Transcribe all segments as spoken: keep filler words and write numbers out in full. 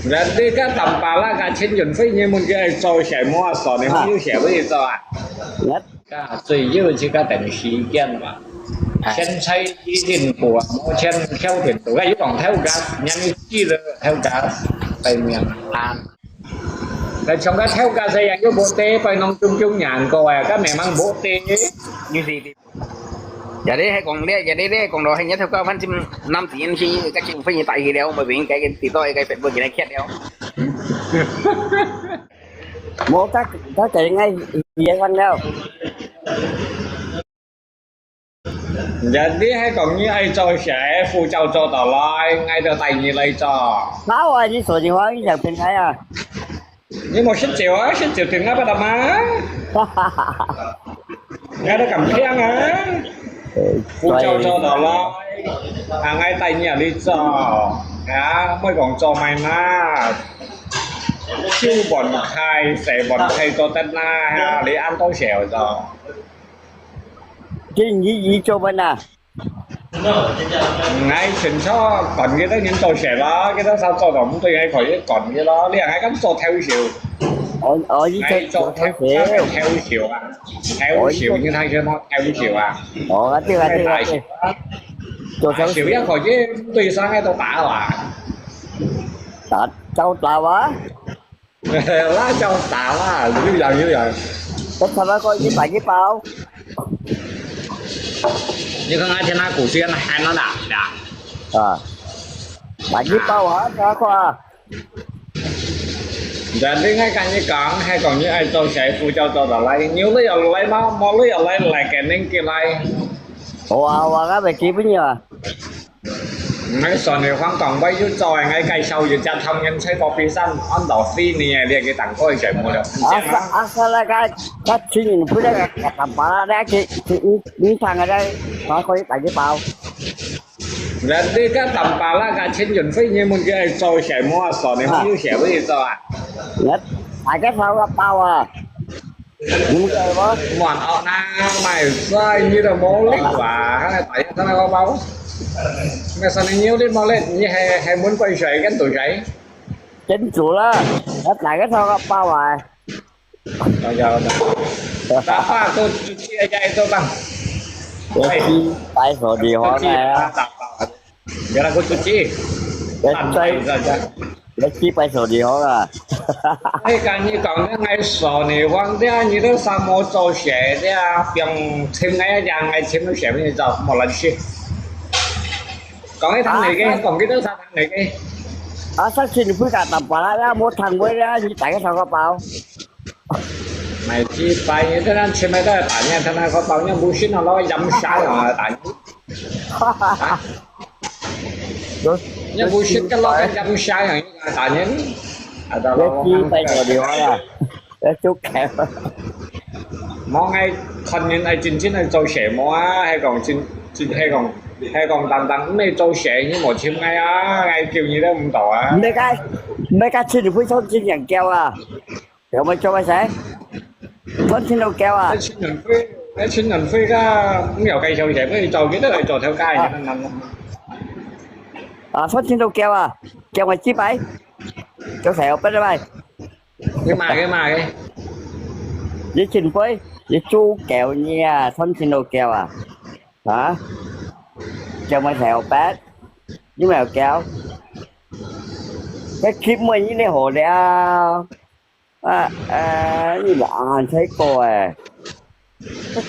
人家个Tampalak个陳雲輝，你問佢愛做什麼啊？所以啊。你有寫位做啊？啊，所以有這個等時間嘛。哎。現在已經過啊，目前條件都，有講偷gas，人家記得偷gas，背面啊。該像該偷gas一樣，又無得，背囊中中年過啊，該memang無得。你是 Jadi係講咧，jadi咧講到係日頭高，反正南子人去，該政府人帶去了，我們應該跟地道應該全部給他切了。無，他，他就應該也放了。Jadi係講你愛做事，護照做到來，𠊎就帶你來做。好啊，你說的話，你想平台啊？ 你無食酒啊？食酒點解不得嘛？你都敢聽啊？護照做到來，啊，𠊎帶你入去做，啊，莫講做買賣，手放開，手放開做得啦，你恁多少做？這你，你做乜啊？ 𠊎清楚講幾多人做事咯，幾多少做到毋對，𠊎可以講佢咯。你還敢做偷笑？哦，哦，你做，𠊎做偷，做偷笑。偷笑啊！偷笑，哦，你做，你睇見無？偷笑啊！哦，對啊，對啊，對。大笑啊！做偷笑。大笑也可以，對上个都打啊！打，照打啊！ 辣椒打啦，有樣有樣。我頭先講一百一包。你看𠊎聽他故事，那還能打的。啊，百一包啊，啥貨啊？人家愛跟你講，還講你愛做師傅，就做得來，有鐳有來嘛，無鐳有來，來給恁寄來。好啊，好啊，𠊎會寄分你啊。 𠊎算你講講，𠊎有做，𠊎介紹一隻唐人菜，隔壁山安到四年，你个蛋糕就無了。啊，啥，啊，啥那個，他請你不那個，幹嘛啦？那去，去，你，你看看那，他可以打一包。人家个Tampalak个陳雲輝，你問佢愛做什麼啊？算你有寫位做啊？那，打個燒肉包啊。 你毋知無？滿屋那賣菜，你都無力哇！還來打一個那個包。那啥，你有力無力？你還，還問鬼水跟賭水？真主啦，我打個燒肉包啊！哎呀，打發都直接在做當。我去擺手裡好來啊。 原來个主持。來，再，來，再，再。來，去擺手裡好啦。哎，跟你講，那個手裡，黃家，你都啥無做事的啊？放請𠊎一樣，𠊎請你寫，你走，莫亂去。講一堂來个，啊，講幾多少堂來个？啊，上次你不敢打巴拉啦，無堂位啦，你打個燒烤包。 買幾百，你這樣前面都要打你，他那個包，你不信啊，老鹽沙啊，打你。啊？你不信，跟老鹽沙一樣，打你。啊，打老幾百个電話啦，要做開。無，𠊎看人愛真正愛做事無啊，還講真，真，還講，還講單單毋係做事，你無請𠊎啊，𠊎叫你都毋到啊。毋係該，毋係該，請你會上真正叫啊。 有無做麼事？賺錢都夠啊！愛請人費，愛請人費个，毋要介紹一下，愛做幾多來做頭家，啊。難難難。啊，賺錢都夠啊！叫我幾擺，做啥要不得擺？你買个買个。你請費，你做夠你啊，賺錢都夠啊！啊？叫我啥要不？你毋要夠？該根本你好了。 啊，啊，你話恁細個誒，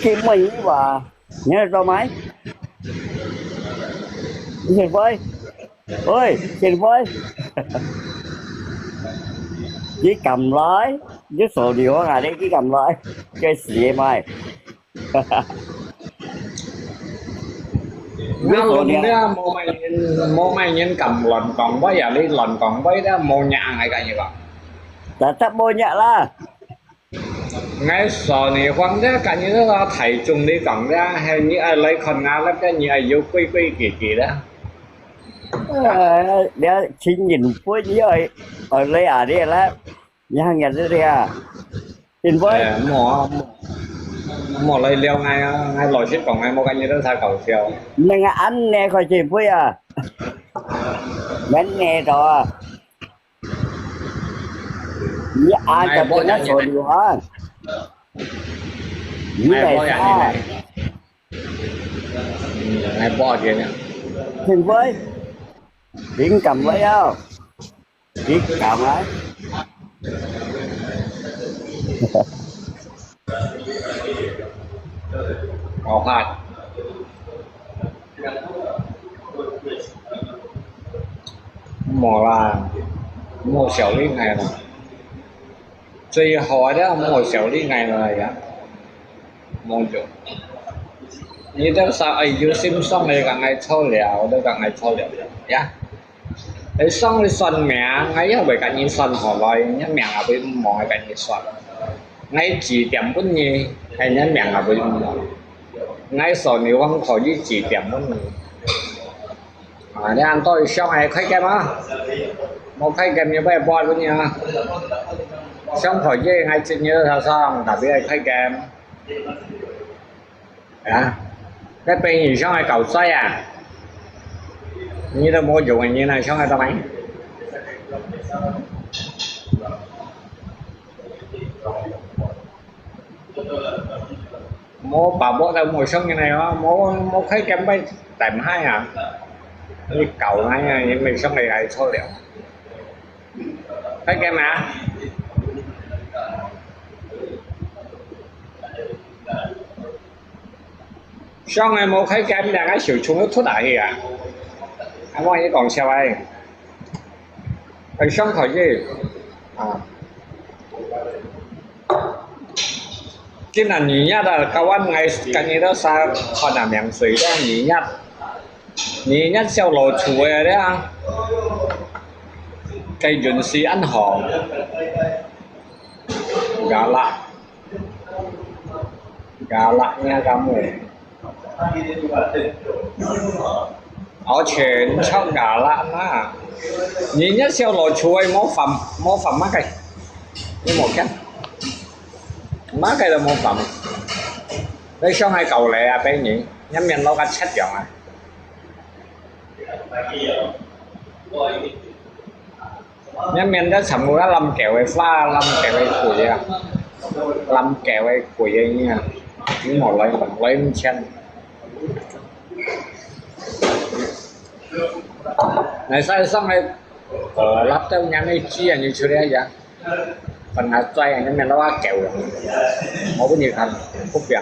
佢問你話，你愛做麼？你先飛，喂，先飛，你敢來？你手裡好啊，你敢來？該死个麼？ 你講了，無麼人，無麼人敢亂講話呀，你亂講話了，無人愛跟你講。Tetap無人啦。𠊎說你，反正跟你那個大眾你講了，係你愛來看𠊎那個，你愛有規規矩矩的。呃，你要請人不要，呃，來啊，你來。 你行入去啊？前輩。誒，莫啊，莫，莫來撩𠊎啊！𠊎老實講，𠊎無跟你兜在搞笑。你恁呢，快前輩啊！恁呢到啊！你俺个朋友说流汗，你没啥，来报给你。请问，敏感没有？敏感啊？好看。无啦，无小厉害啦。最好个无小厉害啦呀，无就。你都啥哎有心上来讲爱错了，都讲爱错了呀。哎，上来算命，哎呀，会跟你算好了，人家命啊会唔好，还跟你算。 𠊎指点分你，係人命啊會毋好。𠊎所有方可以指點分你。啊，你恁多想係開game啊？無開game你不要報分你啊。想可以，𠊎今日早上特別係開game。 啊，該邊以上个搞衰啊！你都無用个，你哪上个做咩？無把握都無上个呢哦，無無開game咪等下啊！你搞那樣，你沒上个來錯了。開game啊！ 上个無開game，兩个手衝都出來去啊！還望你講笑哎，很傷口去啊！今日二月啊，kawan𠊎跟你都三看啊，名水个二月，二月小老鼠个了，該運勢恁好，嘎啦。 Galaknya kamu. Ở trên chắc galak na. Nhìn nhất siêu lò chuối mô phỏng, mô phỏng mắc cái. Cái mô khen. Mắc cái là mô phỏng. Cái xong hai cầu lệ à, bé nhỉ. Nhắm miệng lâu cắt chết dòng à. Nhắm miệng đó sắm mua lắm kẹo cái pha, lắm kẹo cái quỷ à. Lắm kẹo cái quỷ à nha. Những mỏ lấy, lấy một chân. Này sai xong này, ờ, lắp tao nhắm cái chi à, như chưa đấy à. Phần hạt xoay à, nhắm miệng nó kẹo à. Không có nhiều thành, không biết.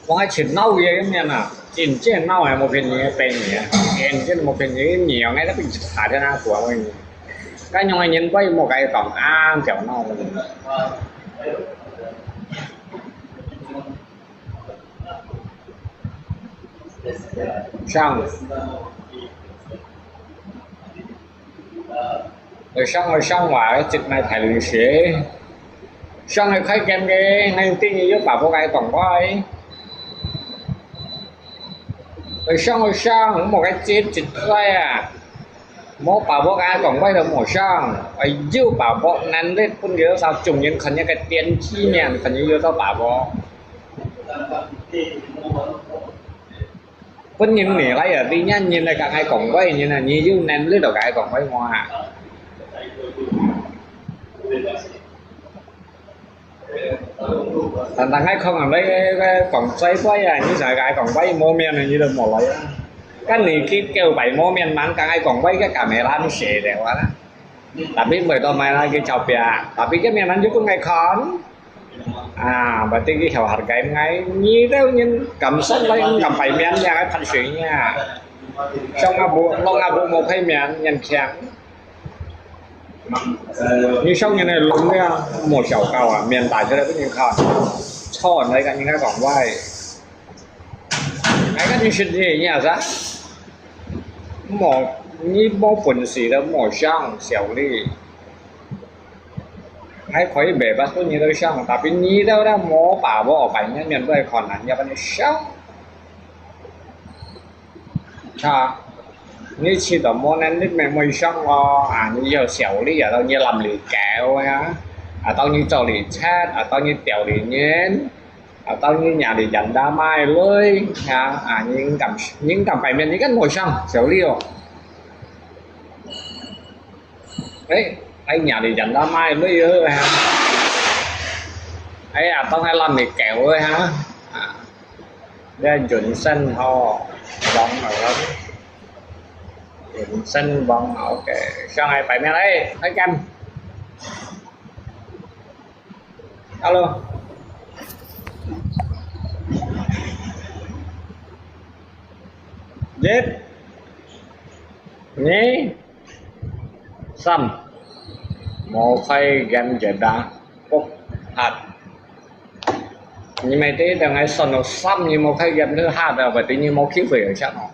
我還真惱佢个面啊，真正惱還無騙你个病你啊，真正無騙你个你啊，𠊎都被你打電話過我你。該樣个人怪莫該講啊，就惱个。上。 上个上話，一買大零食，上个開game个，你定義有把握个講話。上个上，莫个接一來啊！莫把握个講話都莫上，哎，有把握，難得分有啥眾人看一个電視面，看有有啥把握。 分人你來啊，你人人來甲𠊎講話，人啊，你有能力就甲𠊎講話無啊？但但𠊎講啊，你講最壞啊，你就甲𠊎講話無面啊，你都無來啊。跟你去九擺無面，吂甲𠊎講話，个敢會爛死了啊！Tapi袂到買來去招標，tapi个面人就分𠊎看。 啊，berarti佢曉hargai ngai，你兜人敢生來，敢擺面，你還拍水呢？上阿婆，弄阿婆無配面，人強。你上人个弄了，莫小搞啊，面打出來分人看，錯來跟人家講話。哎，跟你說你也是啊，莫，你無本事都莫想小利。 還可以袂白分你兜想，tapi你兜咧無把握，擺面面對困難，要分你想。啊，你試到無能力，你會想哦，啊，你有小利啊，到你淋你狗啊，啊，到你做你賊，啊，到你釣你人，啊，到你惹你人家賣鐳，啊，啊，你敢，你敢擺面，你敢無想，小利哦。哎，哎呀，你讲到卖妹儿哈？哎呀，当然让你狗了哈。啊，这人生吼，王好了，人生王好个，上海白面哎，还敢？Hello。一、二、三，無開game就打，不下。你咪知等下算到三，你無開game就下的，或者你無機會有錢哦。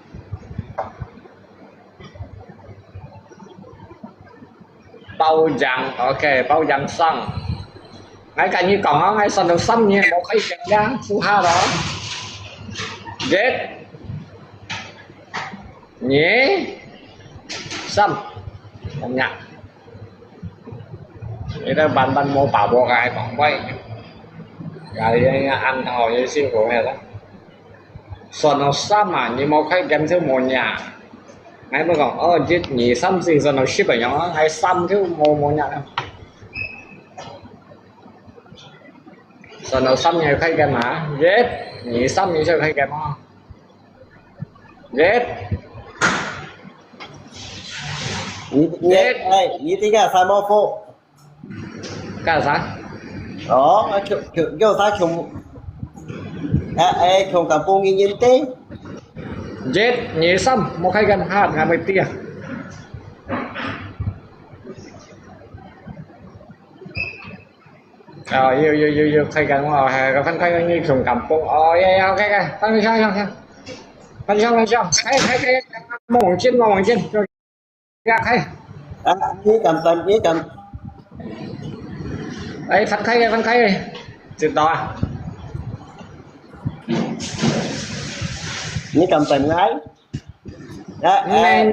包贏，OK，包贏上。𠊎跟你講哦，𠊎算到三年，無開獎呀，負下咯。一、二、三，無贏。你都慢慢無把握，𠊎講喂，𠊎也也暗頭也辛苦个啦。 算到三啊，你無開game就無贏。𠊎會講，哦，一、二、三、四，算到十个樣啊，𠊎三就無，無贏了。算到三你開game啊，一、二、三你就開game啊。一、你，你，一、哎，你這個三毛four。 幹啥？哦，啊，叫，叫，叫啥窮？哎，哎，窮甲半日人的。一、二、三，莫開game哈，𠊎會跌啊。啊，有，有，有，有，開game哦，還有个分開个，你窮甲半，哦，呀，呀，OK，OK，放下，放下，放下，放下，開，開，開，望前，望前。 呀，開。啊，你敢等，你敢？哎，分開个，分開个，知道啊？你敢等𠊎？啊，你，啊。你，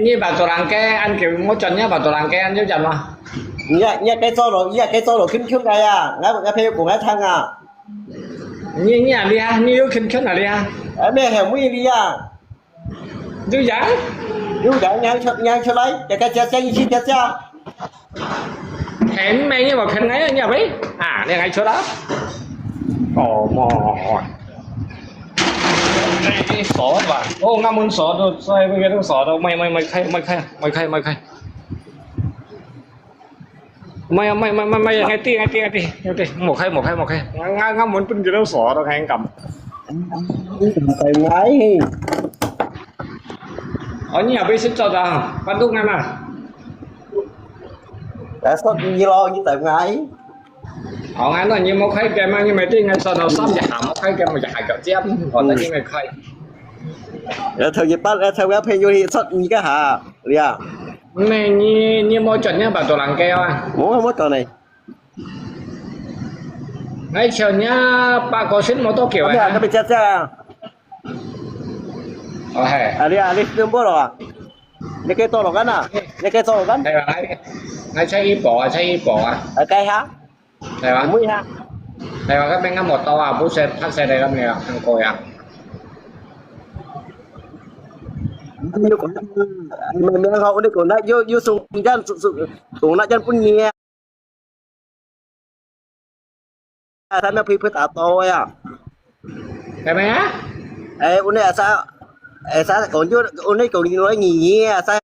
你batu langke，恁久無轉，你batu langke，恁久轉嗎？你也，你也該做咯，你也該做咯，輕輕个呀，𠊎，𠊎朋友講𠊎聽啊。你，你哪裡啊？你有輕輕哪裡啊？啊，沒有，很無理啊。 有影？有影，你行出，你行出來，大家姐姐，你去姐姐。很美，你無看𠊎，你阿妹？啊，你還出來？哦，莫。哎，你鎖吧。哦，𠊎門鎖都，所以那個都鎖都，莫，莫，莫開，莫開，莫開，莫開。 莫啊，莫，莫，莫，莫，𠊎知，𠊎知，𠊎知，𠊎知，莫開，莫開，莫開，𠊎，𠊎，𠊎門本就鎖到，還敢？你敢帶𠊎？哦，你也會識做啊？關注𠊎嘛。來說你咯，你帶𠊎。哦，𠊎那你莫開game嘛，你咪知𠊎說到三隻下，莫開game，我就下腳尖，我等你咪開。然後一般，然後我朋友去說你幹啥？你啊？ 咩，你，你無轉讓batu langke啊？無，無轉呢。𠊎轉讓八個先無多久啊。那邊，那邊加價啊。哦，係。啊，你啊，你全部了啊？你可以做了幹啊？你可以做了幹？係啊，𠊎，𠊎才一百啊，才一百啊。啊，該下？ 係嘛？Mui ha.係嘛？該邊个無到啊，不是拍攝个該邊啊，看過呀。Mui ko na, mui ko na, yo yo sung jan sung na jan pun ni. Sa na phi phi ta to ya. 係咪啊？Ai, uni asa, asa ko yo, uni ko ni lo ni ni asa.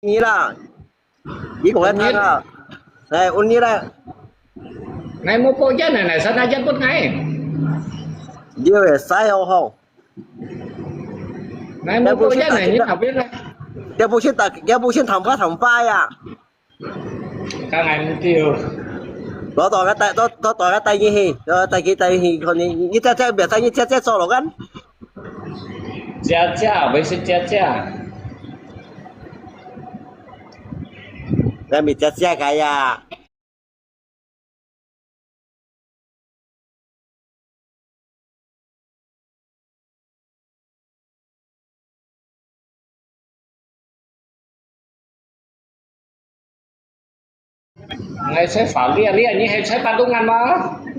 Ni la, ni ko la thang a. Ai, uni la. Nai mo po yan nai, nai sa na yan po nai. Dia sai ho ho. Nai mo po yan nai, ni ta pin la. Dia bu xin ta, dia bu xin tham pa tham pa ya. Ka ngai mu tiu. Lo to ka tai, to, to to ka tai ni hi, to tai ki tai hi, ko ni, ni cha cha bia sai ni cha cha so lo kan. Cha cha, bai si cha cha. Ka mi cha cha ka ya. Ngai sai fa lia lia, ni hai sai pa tu ngan ma?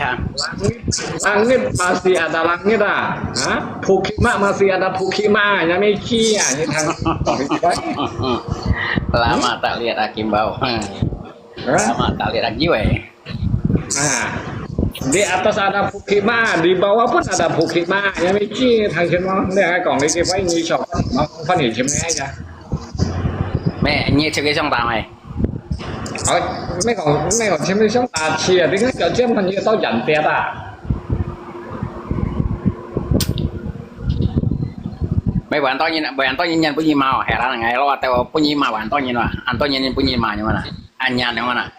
下。Langit, langit masih ada langit ah. Ha? Bukit Mak masih ada Bukit Mak. Yang mesti ah. Ni tang. Lama tak lihat Hakim Bau. Ha? Lama tak lihat Hakim Bau. Ah, di atas ada Bukit Mak, di bawah pun ada Bukit Mak. Yang mesti tang sini orang dia kong ni dia ni shop, mau 翻譯成咩呀？咩？你出去上班未？哦，没讲没讲，前面想打气啊，你看小姐们也到远点啦。没，还多人，还多人人不一毛，系啦，哎，我都不一毛，还多人哇，还多人不一毛，你们啦，俺娘你们啦。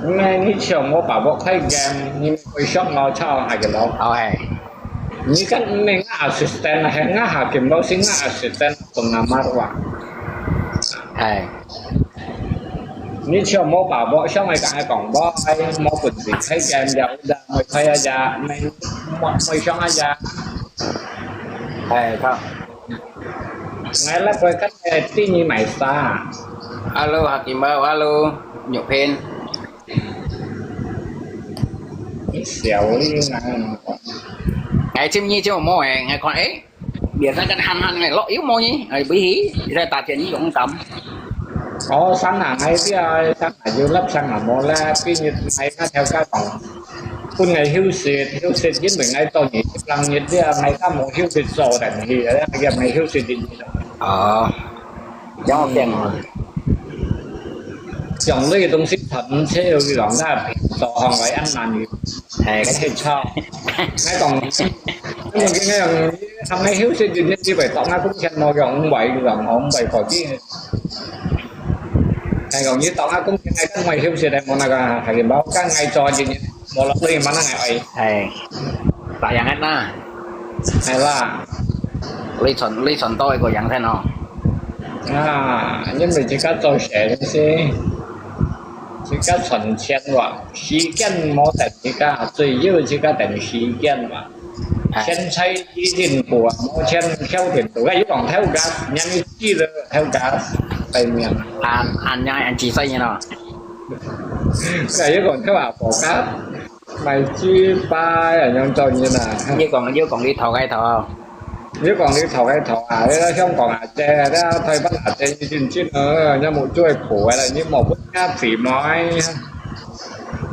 那你像我爸爸开店，你们会想毛操还给老。好嘿，你看你那 assistant 还那还给老师那 assistant 懂了吗？哇。哎，你就無把握，想愛同佢講話，無本事開game了，就無開啊呀，無無無想啊呀。哎，好。𠊎來回看，哎，第二買啥？Hello，Hakim Bao，Hello，玉萍。小丽啊。哎，今日就無哎，𠊎看，哎， biasa kan han-han ngai lok yuk mo ni, ai bih, kita tapian ni yong kam. Oh, sana ngai dia, sana yuk lap sana mo la, pi ni ngai ka theo ka tong. Pun ngai hiu sit, hiu sit yin bing ngai to ni, lang ni dia ngai ka mo hiu sit so dan hi, ya ngai hiu sit ni. Oh. 要变啊。 Yang lui tông sit thot mv chê yu lòng na pin so hong lai ăn nan yu. Hè, cái thịt sao? Ngay tông, ngay tông cái ngay tông, thằng ngay hiu sit yu nhất đi vậy tông ngay cũng chen mò yong mv vậy lòng hong mv vậy khỏi đi. Ngay tông như tông ngay cũng chen ngay tông ngay hiu sit đây mò na ka, hay bao ka ngay cho yu nhất. Mò lắm lui mà na ngay ai. Hè. Tại yang hết na. Hay là. Lui chọn, lui chọn tôi của yang thế nào? À, nhưng mà chỉ có tôi sẽ chứ. Chỉ có chọn chen wa. Sĩ kiên mò tại chỉ có, 主要只có等sĩ kiên wa. À. Chen sai chỉ tin của, mò chen theo tin của. Cái yuk lòng theo gas, nhắn chỉ là theo gas. Tại miệng. À, anh nhai anh chỉ sai như nào? Cái yuk lòng theo à, của gas. Mai chi pai à, yang cho nhìn à. Yuk lòng, yuk lòng đi thầu cái thầu. Yuk lòng đi thầu cái thầu à, đây là Hong Kong à, chè, đây là Thái Lan à, chè, như chín chín ở, như một chuỗi củ à, là như một bút ngáp phím nói.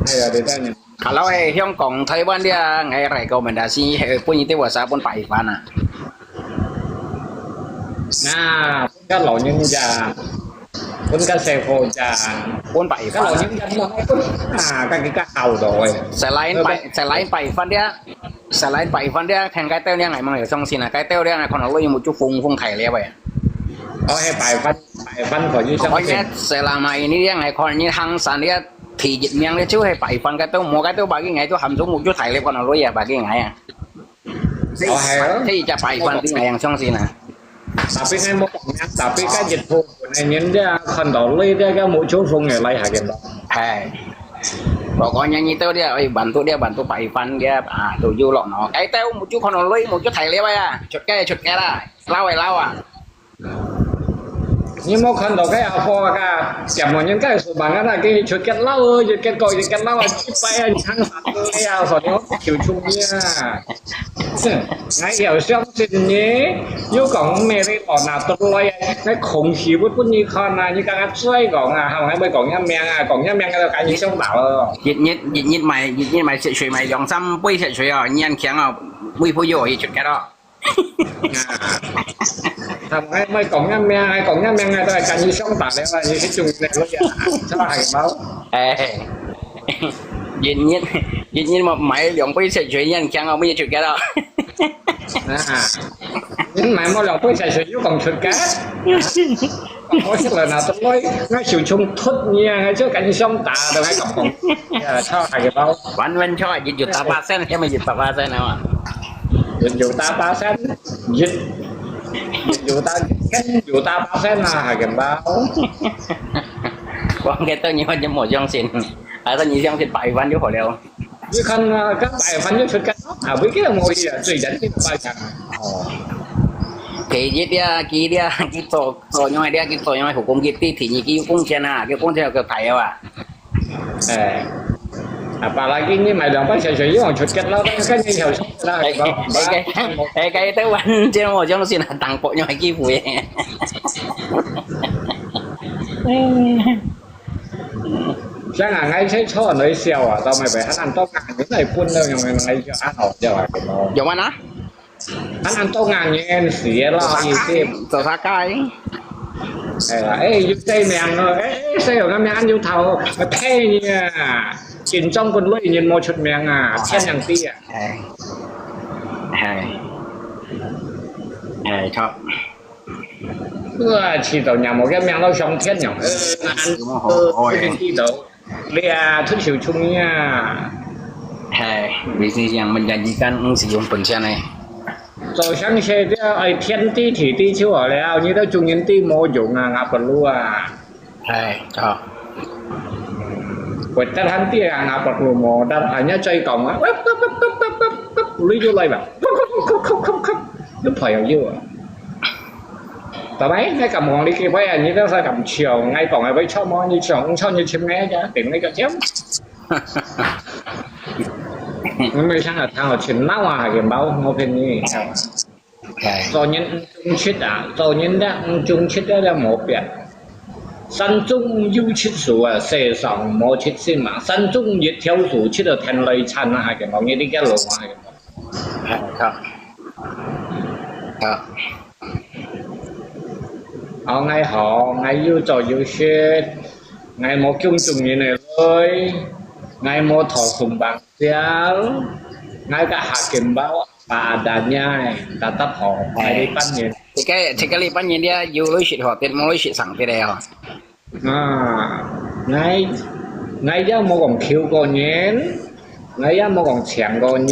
Hay là để ta nhìn. Hello, eh, Hong Kong, Thái Lan dia, ngai rai kau menda si, eh, pun itu bahasa pun pai fan à. Nah, pun kan lo nyung ja. Pun kan se ho ja. Pun pai fan. Kan lo nyung ja, ah, kan kita tahu tu, eh. Selain pai, selain pai fan dia, selain pai fan dia, kan kai teo dia ngai mang yo song sin ah, kai teo dia ngai kon lo yung mucu fung fung kai le, eh. Oh, he pai fan, pai fan ko yung song sin. Pokoknya selama ini dia ngai kon ni hang san dia, thì dịch miệng dia, chứ he pai fan kai teo, mo kai teo bagi ngai tu ham tu mucu thai le kon lo ya bagi ngai ah. Oh, hay. Thế thì chả phải phần tiếng này hàng xóm gì nè. Tapi ngai mò kong yang, tapi cái dịch vụ của này nhìn dia, khăn đó lui dia, cái mũ chú phung này lai hả cái đó. Hay. Có có nhá, như tao dia, ơi, bản tụ dia, bản tụ bảy phần dia, à, tụ du lọ nó. Cái tao một chút khăn đó lui, một chút thầy liêu à, chuột cái, chuột cái là, lao ơi, lao à. 你無看到該阿婆啊，佢講麼人个手板啊，佢出結lau啊，又結果又結lau啊，一擺啊，你看啥个啊，所以我就出名啊。哼，𠊎要相信你，又講咩你哦，拿得來啊，𠊎空氣會分你看啊，你剛剛再講啊，哈，𠊎會講人名啊，講人名啊，就趕緊上當咯。日日日日買，日日買雪水買兩三杯雪水哦，你很強哦，微波又一出結咯。 啊，他們還沒講人名，還講人名啊，都係趕緊上當了啊！你去中那個呀，這還有冇？哎，日日日日嘛買兩杯水水，你很強啊，我們也出街了。啊，你買麼兩杯水水又講出街？ 我出來拿到來，𠊎手中脱你啊，𠊎就趕緊上當，都還講，呀，操，還有包。One one cho一有打八仙，因為一百八仙啊嘛。一有打八仙，一一有打，一千有打八仙啊，還有包。我給到你，我就沒相信，還是你相信百萬就好了。 你看啊，該百分就出街，啊，每個人無理啊，最緊要百分。哦。佢一啲啊，佢啲啊，佢做做樣个，佢做樣个，hukum佢啲，第二佢有貢獻啊，佢貢獻个大啊。哎，啊，apalagi你買兩百小時，又出街了，那個你有啦，哎，哎，哎，該台灣這我相信啊，當薄樣个機會。 像啊，𠊎在坐來笑啊，到尾尾還恁多硬人來分了，用來就恁好笑啊，有無？有嗎？還恁多硬人死了，意思。做啥个？哎呀，哎，有這名哦，哎，哎，誰有个名有頭，我呸你啊！緊張分內人無出名啊，天良地啊！哎，哎，哎，錯。 哇，試到若無个命到上天了，呃，恁，呃，試到，你啊，出手重呀。嘿，你是講人家一干毋是用本錢呢？做上學的愛天地地地就好了，你都中人地無用啊，阿不如啊。嘿，好。Buat得閒啲啊，ngapa perlu modal, hanya再講啊，你就來吧，又跑又啊。Tapi，你敢講你幾位啊？你都係敢唱，𠊎講啊，會唱麼？你唱，你唱你唱咩呀？等那個唱。你們想啊，聽好聽鬧啊，還有貓，我騙你。 係，做人毋忠直啊，做人咧毋忠直咧，咧無變。山中有直樹啊，世上無直心啊。山中一條樹，直到天來產啊，還係講你這個路啊，還係講。係，好，好，哦，𠊎好，𠊎有做有食，𠊎無供眾人个鐳，𠊎無討紅包。 Sial，𠊎个客家包把阿丹呀，tetap好，𠊎呢半年。這個這個呢半年咧，有鐳食吼，變無鐳食上啲咧吼。啊，𠊎，𠊎也無講求過人，𠊎也無講請過人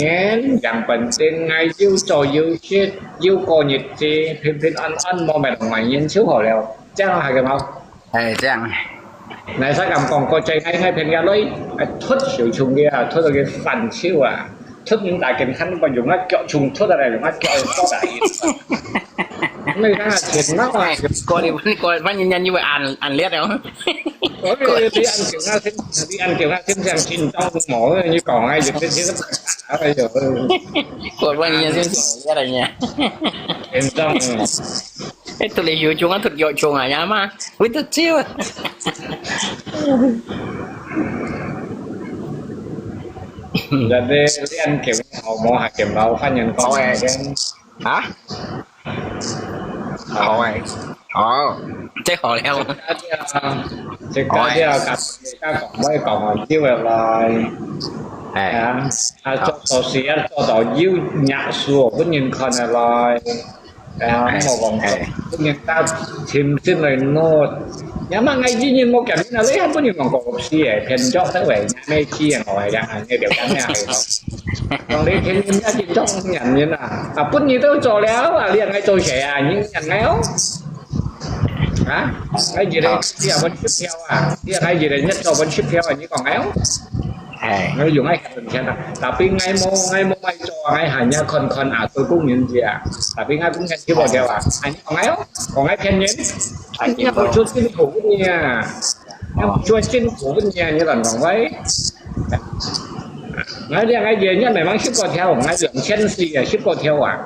，yang penting𠊎有做有食，有過日子，平平安安，無乜煩人就好了。這樣還可以嗎？ 係，這樣。𠊎使敢講，過去𠊎𠊎朋友來，哎，突小蟲个啊，突到佢翻手啊，突毋打緊，看我用啊腳蟲突下來，用啊腳拖來。你看啊，錢哪啊，過了過了半年間就會暗暗裂了。我你你按緊啊先，你按緊啊先，像緊張無，你講啊，有些其實，哎呦，過半年間先先裂了呢。緊張。哎，突然有蟲啊，突有蟲啊，呀嘛，會得救啊。 Jadi，你恁久好無？還見到番人講好欸。啊？好欸，好，這好了。這家姐啊，這家姐啊，甲甲講會講啊，叫會來。哎，啊，啊，做到時啊，做到有若數，本人看得來。啊，莫講，本人打天天來弄。也嘛，𠊎一日莫見面啊，你還本人望過時誒，偏着得喂，咩知啊，我呀，你了解咩係咯？講你天天一日中人人啊，啊，本人都做了啊，你還愛做誰啊？你人愛哦？啊？𠊎一日你也分出票啊？你還一日日做分出票啊？你講愛哦？哎，我用愛很錢啊，tapi𠊎無，𠊎無買做啊，𠊎還要看看啊，做工人姐啊，tapi𠊎工人接我電話，啊，你講愛哦？講愛騙人，你要做辛苦个啊，要做辛苦个啊，你亂講喂。 𠊎兩个月也慢慢十過條，𠊎兩千四啊，十過條啊。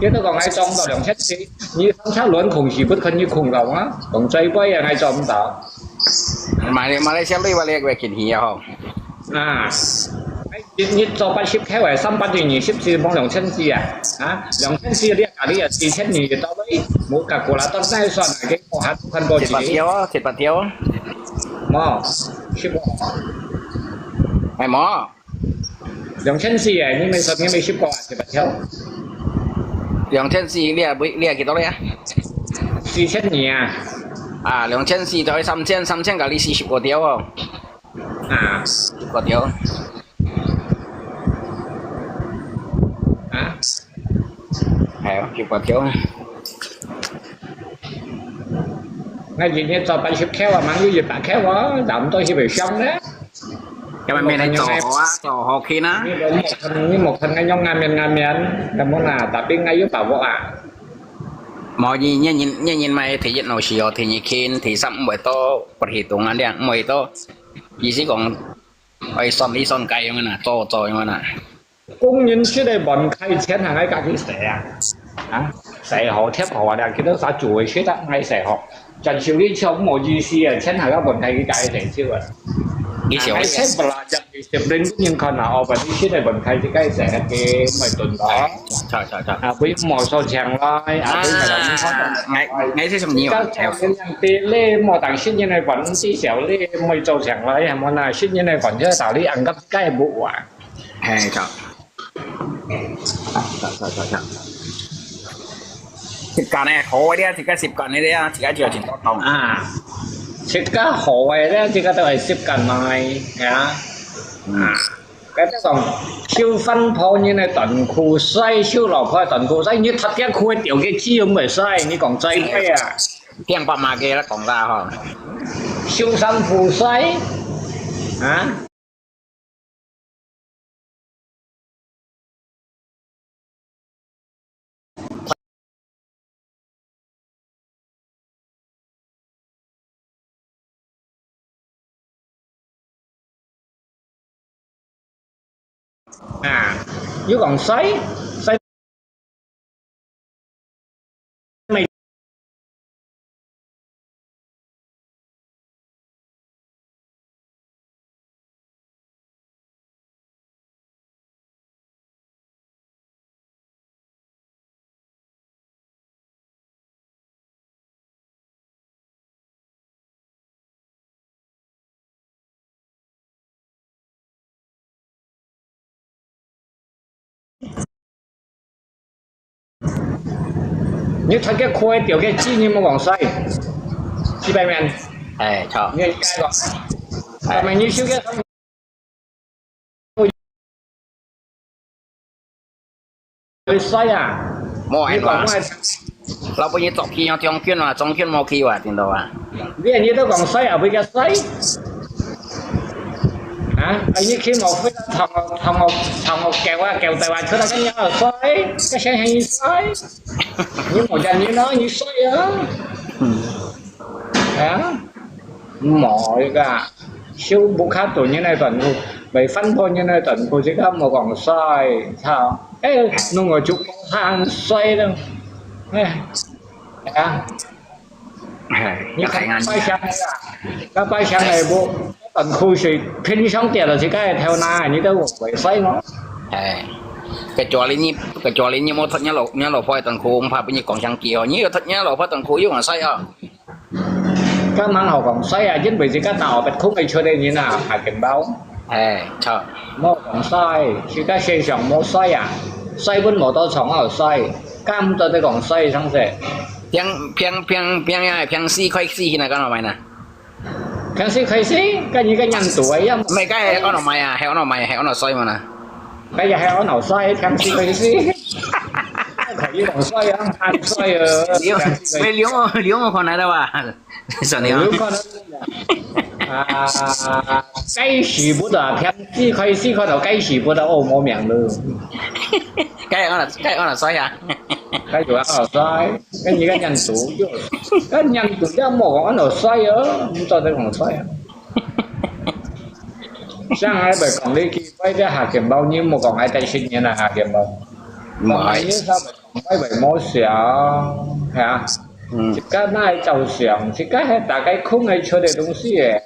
佢都講𠊎做毋到兩千四，你上車輪空時不肯你空到啊，講最貴啊，𠊎做毋到。馬來馬來西亞鐳話你會見起啊吼。啊，你你做八十條啊，三百二十四，望兩千四啊，啊，兩千四你啊，你啊四千二就到位，無甲過啦，到再算啊，佢無下看過自己。七八條啊，七八條啊。無，十過。哎，無。 兩千四誒，你咪十，你咪十個啊，十八條。兩千四，你也你也幾多咧？四千二啊。啊，兩千四到三千，三千甲你四十過條哦。啊。十過條。啊。係啊，十過條。那今天做八十條啊，忙有一百條啊，咱們都是會上的。 因為明天做好啊，做好去啦。你莫看，你莫看，𠊎用眼面眼面，那麼啦，tapi𠊎有把握啊。無，你你你你你買第一老師哦，第二近，第三毋會到不係東啊，兩毋會到，意思講，愛算一算該樣啊，做做樣啊。工人出來換開錢，還愛家己使啊？啊，使好貼好啊，佢都啥做會出得，愛使好。 真係你唱無意思啊，錢還要問題佢解定少啊。你少哎，先不啦，就係人人看啊，我問你現在問題佢解釋佢毋係對咯。錯錯錯。啊，佢莫收錢來，啊，佢就啊，𠊎𠊎係想你話，你講你莫當時人來問，至少你莫收錢來，係無啦？時人來問，這道理恁急解無啊？係，錯。錯錯錯錯。時間呢，好个咧，自家時間个咧，自家就有錢多多。啊，自家好个咧，自家都係時間內，係啊。啊，該隻講，收番婆人个短褲衰，收老婆个短褲衰，你脱條褲个條件只有毋會衰，你講衰咩啊？聽爸媽个啦講啦吼。收衫褲衰，啊？ 啊，又講衰，衰 你穿个褲仔，吊个紙，你莫講衰，幾百萬。哎，著。你个講，哎，你收个，會衰啊！莫你講我，老板，你作起像將軍啊，將軍莫去哇，聽到啊？你你都講衰啊，會个衰？啊，哎，你去莫飛，同我同我同我叫啊，叫大話出來跟你好衰，个想想你衰。 你無人你咯，你衰啊！嗯，啊，無一个，手不卡斷人个短褲，未翻破人个短褲，自家莫講衰，操！哎，弄我就講他很衰了，哎，啊，哎，你看白相个啦，那白相个不，短褲是平常点了，自家个頭那，你都會衰咯。哎，个家里你，个家里你莫脱你老，你老婆个短褲，怕分你講相機哦。你有脱你老婆短褲，又往衰哦。 該蠻好講，所以啊，因為自家大學畢空个出个人啊，下緊包。哎，著。莫講衰，自家身上莫衰啊，衰分無多長好衰，敢做得講衰上勢。平平平平呀，平時開始去哪个買呢？平時開始，跟你个人做个呀。毋係，該係安到買啊，係安到買，係安到衰嘛呢？該也係安到衰，平時開始。可以講衰啊，很衰啊。你有，平時開始。你有，你有看到吧？ 算了。有可能啊，該時不得，天地開始看到該時不得，哦，無命了。該安到，該安到衰啊。該就安到衰，跟你个人做，跟人做也莫講安到衰啊，毋做得講衰啊。像𠊎會講你去買隻下肩包，你莫講𠊎帶新年啊下肩包。毋係。買你稍微 買買無想，係啊。嗯。自家哪會照想，自家係大概空个出个東西誒。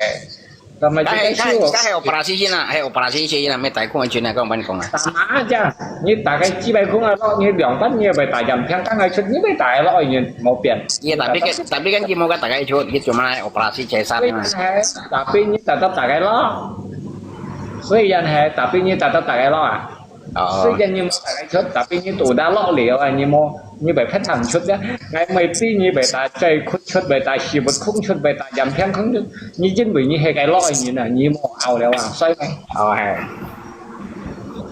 但係自家手，該係operasi先啦，係operasi先啦，毋係大空个出啊，講分你講啊。打麻將，你大概幾百空个落，你兩百你也會打，兩千剛个出，你會打个落，你無變。你打邊个，打邊个，你無个大概出，你做麼个operasi解散啊？所以係，tapi你打到大概落。雖然係，tapi你打到大概落啊。 哦。雖然你無大个出，tapi你都打落了啊，你無，你會別聽出个。𠊎毋知你會打嘴殼出，會打屎朏空出，會打眼平空出，你因為你係該落个人啊，你無拗了啊，所以。哦，係。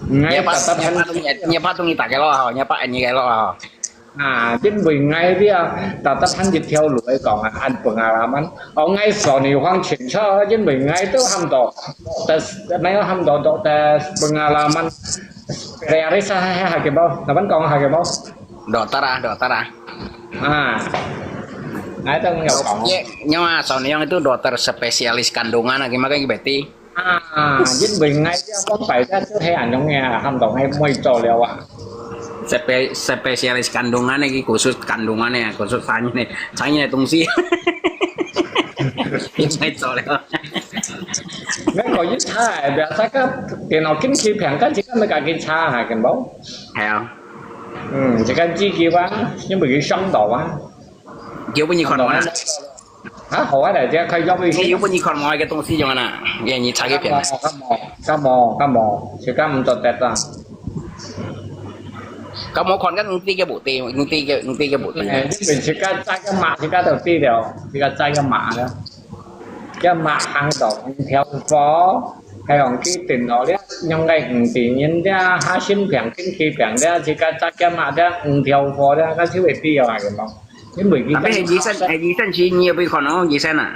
𠊎特特很，你也怕東西，你也怕東西打該落啊，你也怕你該落啊。 啊，因為𠊎這啊，特特行一條路來講啊，恁pengalaman。哦，𠊎所以講清楚，因為𠊎都喊到，但係，沒有喊到，但pengalaman。Realisa係下个無？哪般講下个無？Dokter啊，dokter啊。啊，𠊎都有講。Ye, nyawa, so niyang itu dokter spesialis kandungan lagi, makanya berarti. 啊，因為𠊎這講白个就係恁樣个啊，喊到𠊎妹做了啊。Spe-，spesialis kandungan呢，佢khusus kandungan呢，khusus產業呢，產業个東西。佢妹做了。那個一查，biasa个電腦進去平，跟自家咪家己查下，根本。係啊。嗯，自家自己啊，因為佢傷到啊。叫分你看到啊。 啊，好啊，大家可以約一下。你有分你看無个東西樣啊？你，你查个片啊？敢無，敢無，敢無，敢無，自家毋做得啊。敢無看个，你知个無知，你知个，你知个無知。哎，你問自家，自家嘛，自家都知了，自家自家嘛了。這嘛行到五條貨，還用佢電腦了，用个五點人了，下心病，天氣病了，自家自家嘛了，五條貨了，該就會知啊，有無？ 因為佢Tapi係醫生，係醫生去，你有去看哦，醫生啊？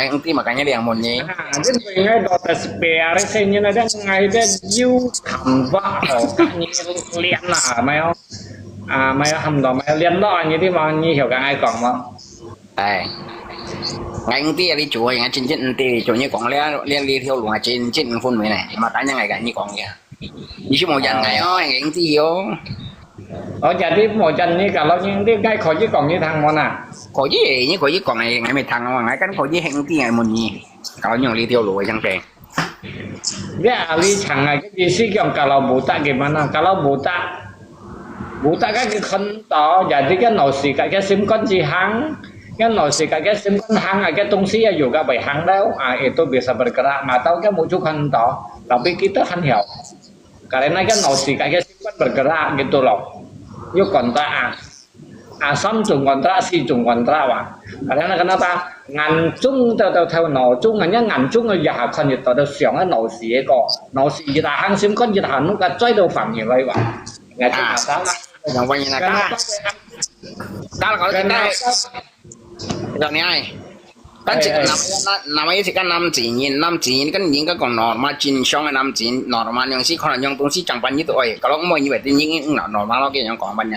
，𠊎毋知嘛，今日你問你。啊，因為𠊎到底係別个聲音啊，但𠊎這有看法哦，跟你練啦，沒有？啊，沒有看到，沒有練到，你知嘛？你曉得𠊎講無？哎，𠊎毋知啊，你做，𠊎真正毋知，做你講了，了這條路啊，真正毋分明呢，嘛，今日𠊎跟你講个。 你是無人愛哦，應知哦。哦，jadi無人你kalau你你該可以講你聽無呐？可以，你可以講誒，𠊎咪聽哦，𠊎跟可以應知𠊎問你，kalau你用這條路相對。Ya，你聽啊，意思講kalau無得个嘛呐，kalau無得，無得个佢看到，jadi kan腦屎个个心肝子行，kan腦屎个个心肝行啊，个東西啊有个會行了啊，itu bisa bergerak，嘛到个目珠看到，tapi kita 很曉。 Karena kan 腦屎个个習慣 bergerak gitu loh. Yuk kontrak啊，啊三種 kontrak，四種 kontrak 哇。Karena kenapa？眼中到到頭腦中，人家眼中个一下看得到，到想个腦屎个个，腦屎一下行心肝一下，那个嘴都反應來哇。眼中啊，啊，三啊，yang paling nakal. Kenapa？Kalau kalau kita Kenapa？ Ito niya eh. Kan si nama nama si kan 男子人，男子人 kan 應該講 normal，正常个男子人 normal，樣式可能樣東西講法你都會，kalau 毋會以為你應該 normal 咯，佢樣講法呢。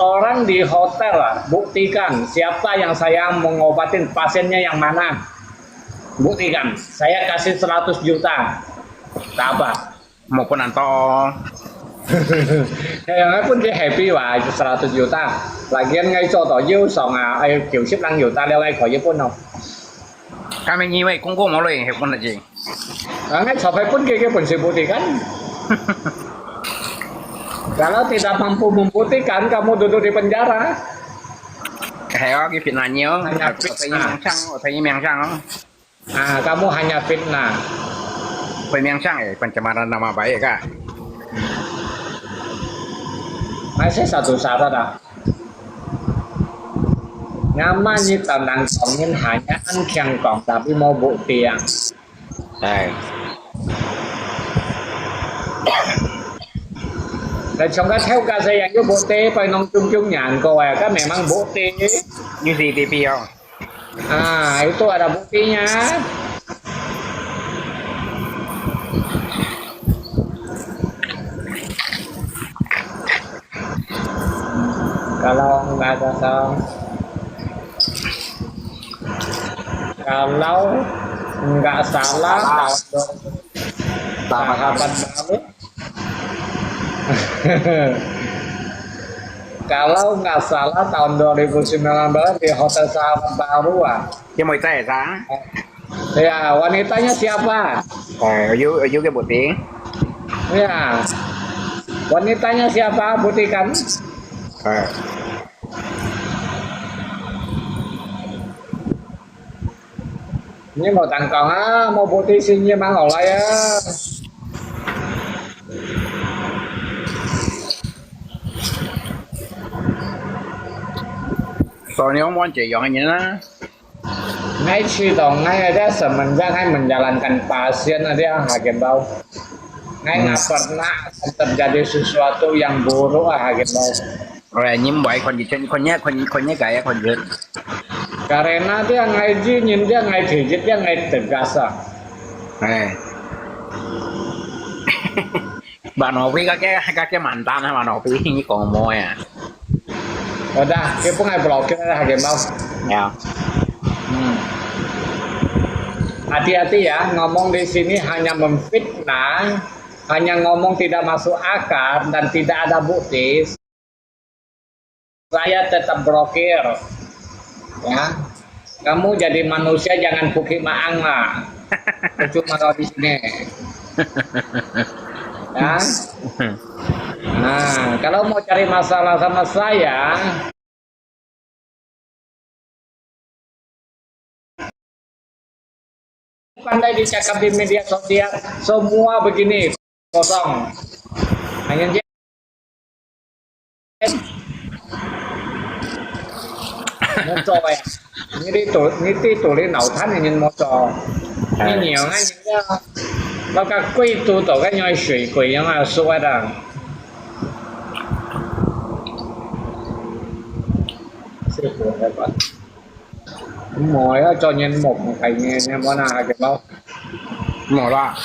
orang di hotel ah, buktikan siapa yang saya mengobatin pasiennya yang mana. Buktikan, saya kasih seratus juta. Tak apa. 無分人多。哎呀，𠊎分佢happy哇，seratus juta。Lagian𠊎做到腰傷啊，哎，九十零juta了，𠊎可以分咯。Kami ngiway kung ko mo lo yung hepon na jing. Ah, ngai chop hai pun kaya pun si buktikan. Kalau tidak mampu membuktikan, kamu duduk di penjara. Kaya ki pinanyo, Hanya otayi fitnah. Miang Chang, otayi Miang Chang. Ah, kamu hanya fitnah. Otayi Miang Chang eh, pencemaran nama baik ka. Masih satu syarat ah. Nyaman ni tandang kongin hanya an kiang kong tapi mau bukti yang. Ay, Lai chong ka theo ka sa yang yu bukti, pai nong chung chung nyan ko eh, ka memang bukti. yung C C T V oh. Ah, itu ada buktinya. Kalau nggak ada salah, kalau nggak salah, tahun dua ribu, sahabat baru. Kalau nggak salah, tahun dua ribu sembilan belas di Hotel Sahabat Baru, ah. 有無在啊？ Ya, wanitanya siapa? 誒，有有个問題。 Ya, wanitanya siapa? Buktikan. 誒，你無單講啊，無bukti先，你慢好來啊。 所以講，𠊎這樣个人啊。 𠊎知道，𠊎ada semenjak𠊎menjalankan passion ada, Hakim Bau. 𠊎 nggak pernah akan terjadi sesuatu yang buruk, ah, Hakim Bau. 你毋會看佢，看佢，看佢，看佢个，看佢。 Karena dia，𠊎知，人知，𠊎體質，dia，𠊎tegas啊。 誒。 Bang Novi，該个該个mantan啊，Bang Novi，你講無啊？ Udah，佢分𠊎block啦，Hakim Bau. 呀。 Hmm. Hati-hati ya, ngomong di sini hanya memfitnah, hanya ngomong tidak masuk akal dan tidak ada bukti. Saya tetap blokir. Ya. Kamu jadi manusia jangan bukit maang lah. Percuma kau di sini. Ya. Nah, kalau mau cari masalah sama saya, pandai dicakap di media sosial, semua begini, kosong. Hanya dia. 你做呀，你對肚，你對肚裡腦殘个人無做，你娘啊，人家，那個貴都到該樣水鬼樣啊，說的。 師傅，來吧。無啊，做人無概念，你無拿下去包。無啦。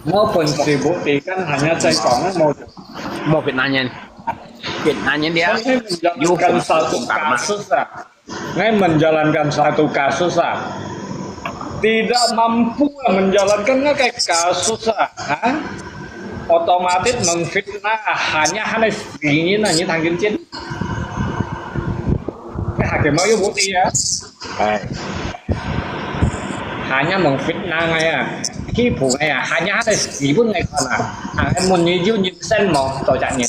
無本事，無地根，還要再講，無。無別男人，別男人的啊，有本事，有本事嘛。 Saya menjalankan satu kasus, ah. Saya menjalankan satu kasus, ah. Tidak mampu, ah, menjalankan 該個 kasus, ah. Ha? Otomatis memfitnah, hanya hanya segini, nah, ini tanggung jawab. Eh, hakim mau yuk bukti ya. 哎。 Hanya memfitnah 个啊，欺負个啊，hanya hanya基本个看啊，啊，問你有人生無？做隻人。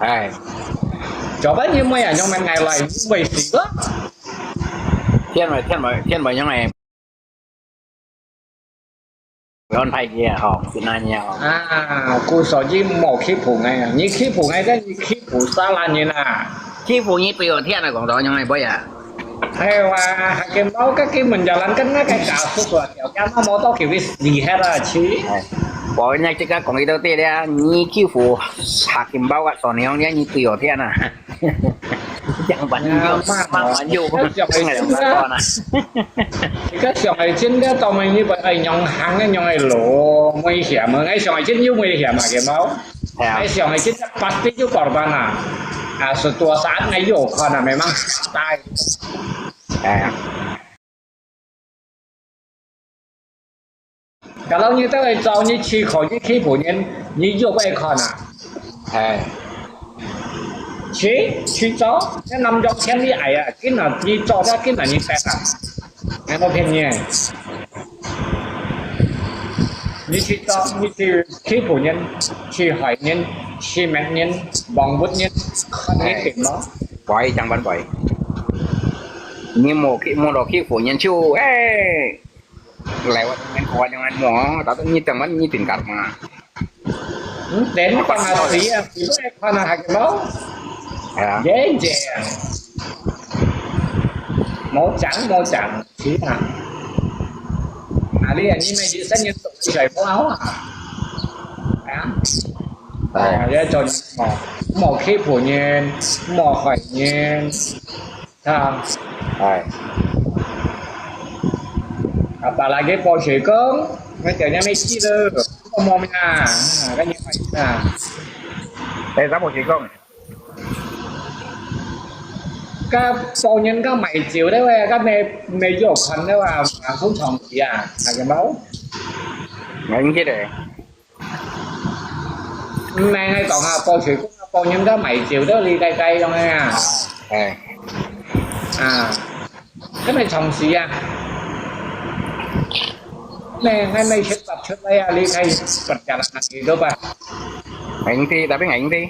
哎。做乜你妹啊，用命挨來，你會死个？天會，天會，天會用个。安排佢啊，吼，是恁樣吼。啊，故所以莫欺負个啊，你欺負个，該你欺負啥人啊？欺負你對我天啊，講到用个不呀？ 哎哇，hakim mau 个根本就人跟那個假叔叔啊，條件都冇到佢會死害啦，去。哎，我那這個講一到對了，你欺負hakim mau啊，算你用你對我天啊。講完又，啊，罵，罵完又，罵完又，罵完又。一個小孩真个，到尾你不愛用行个，用个路，危險嘛，哎，小孩真有危險嘛，hakim mau。哎呀。哎，小孩真个，pasti 就 korban 啊，啊，是多少，哎，有可能，memang 大。 哎呀。 Kalau你都會做，你去可以欺負人，你又會看啊？哎。去，去做，那南洋天你矮啊，今日你做，那今日你白啊，還不便宜。你去做，你去欺負人，去害人，去滅人，亡活人，看你點咯。喂，張文偉，你莫欺，莫落欺負人就，哎。 Lewat dengan kuat dengan mo, tapi ni teman ni tingkat ma. Hmm, dan pangasihan itu kan hak mau. Ya. Jeng jeng. Mau chang, mau chang, sih ha. Hari ini mai di sana tu saya mau ah. Ya. 哎。哦，這種哦，莫欺負人，莫害人，啊。哎。Apalagi 保水工，那叫人家去了，莫名啊，啊，跟你讲啊。哎，啥保水工？該幫人家買酒个話，該無無有看个話，啊，通常時啊，係个無？明顯个。毋係，𠊎講啊，幫水工啊，幫人家買酒个，你該該樣个啊。哎，啊，該無常時啊。該還無出發出來啊，你該發展啊，你都吧。明顯，tapi明顯。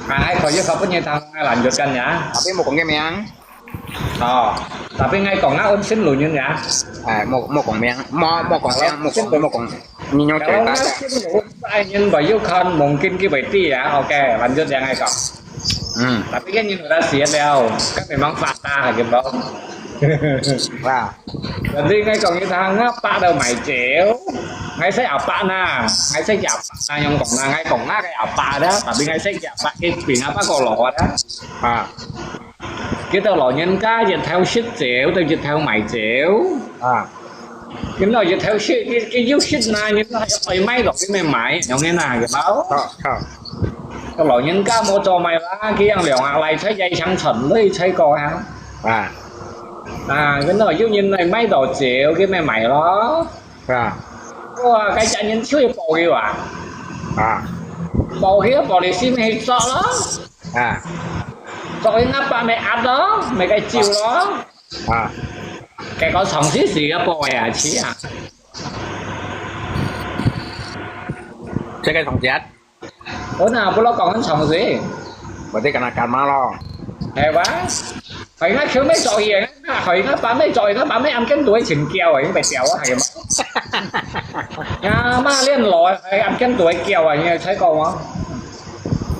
啊，還可以發分你聽，啊，lanjutkan ya。Tapi無講个名。哦，tapi𠊎講啊，我先錄音呀。哎，無無講名，無無講名，無講無講，你用嘴 Kalau 打 nggak 个。 sih, saya ingin bayu kan mungkin kita ya. Oke, lanjut ya, ngai kong. Hmm. Tapi kan ini udah siap ya. Kan memang fakta gitu. 哇， Jadi ngai kong kita ngapa ada mai ceu. Ngai saya apa na? Ngai saya apa na yang kong na? Ngai kong na kayak apa ada? Tapi ngai saya apa? Kita apa kalau ada? 啊， Kita 老人家日頭食酒，就日頭買酒。啊， Kita 日頭食，佢佢有食呐，佢愛買落去買買，樣个呐，佢包。好好。 Kalau 人家無做買啦，佢樣兩下來才一箱存類才過啊。啊， 啊，佢那有人來買到酒，佢咪買咯。啊， 哇，該隻人就會包佢啊，啊， 包佢包你先咪去做咯，啊， 做佢那把咪壓咯，咪該酒咯。啊， 結果長時時个包个啊，似啊。 這個同學， 我那不落講很長時，我在跟他幹嘛咯？係吧？係啊，佢咪做嘢，係啊，把咪做，係啊，把咪暗間都會請教啊，因為表啊，係嘛？啊，嘛練來，係暗間都會教啊，你有睇過嗎？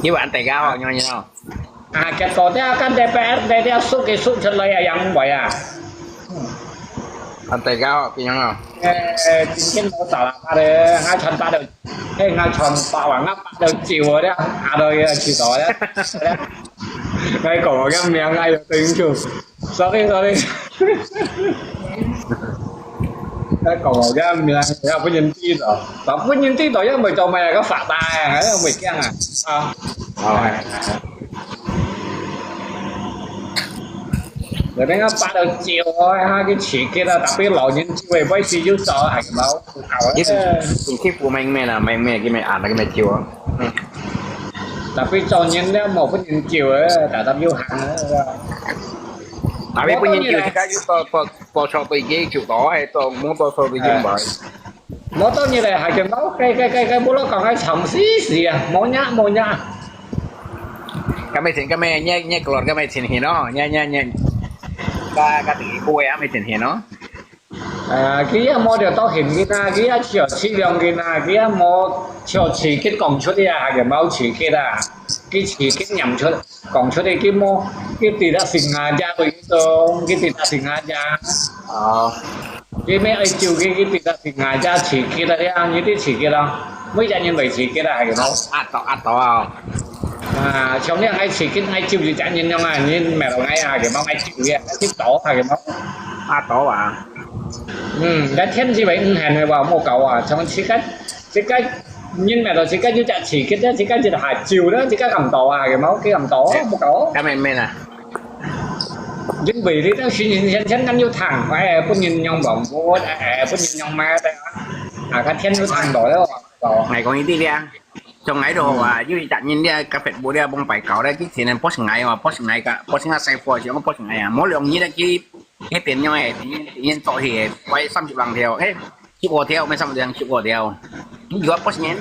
你玩得个哦，你你哦。 啊，結果這間 DPRD 這縮嘅縮出來啊，樣位啊。 玩得个哦，變樣哦。 誒，今天我打喇叭的，我傳八的，誒，我傳八啊，我八的九啊，啊，都要去到了。我講我个名，哎呦，對不起，sorry，sorry。我講我个名，要不然知道，但不然知道，因為做咩个發大啊，因為驚啊，啊。哦， 有啲人八到照啊，佢刺激啊，tapi 老人家會會使用到，係嘛？一定一定不明白啦，明白佢咪啊，那個咪跳啊。嗯。 Tapi 做人咧，無不能照啊，大家有行啊。啊，你不能跳，自家要多多多少對佢就多，還多無多少對佢買。無當然係，係嘅，無，該該該該，無落講係長時時啊，無呀無呀。咁咪前，咁咪，你你個，咁咪前去咯，你你你，加加第二個啊，咪前去咯。 啊，佢也無條到現今啊，佢也只有體諒佢啊，佢也無像自己講出去啊，也無自己啊，佢自己念出講出去，佢無，佢知得成下家佢種，佢知得成下家，哦，佢咩愛照佢，佢知得成下家自己啊，這樣一定自己咯，每隻人為自己啊，係無？壓到壓到啊！啊，像你愛自己愛照一隻人樣啊，你咩落愛啊，係無？愛照佢啊，愛照到啊，係無？壓到啊！ 嗯，該天時會毋行个話，莫搞啊！像自家自家人咪到自家有隻刺激咧，自家一下照咧，自家感到啊，有冇？佢感到啊，莫搞。咁明明啊？因為你兜先先先先咁要聽，誒，本人用網络，誒，本人用咩个啊？啊，該天要聽到咧，話到。，𠊎講一啲咧，像𠊎都好啊，有一隻人咧，个Facebook咧，幫拜搞咧，之前咧，post𠊎嘛，post𠊎个，post𠊎細貨，想post𠊎啊，無兩日咧，佢 該點樣誒？點點做起誒，快三十零條，誒，十五條，咩三十零，十五條。你如果不行，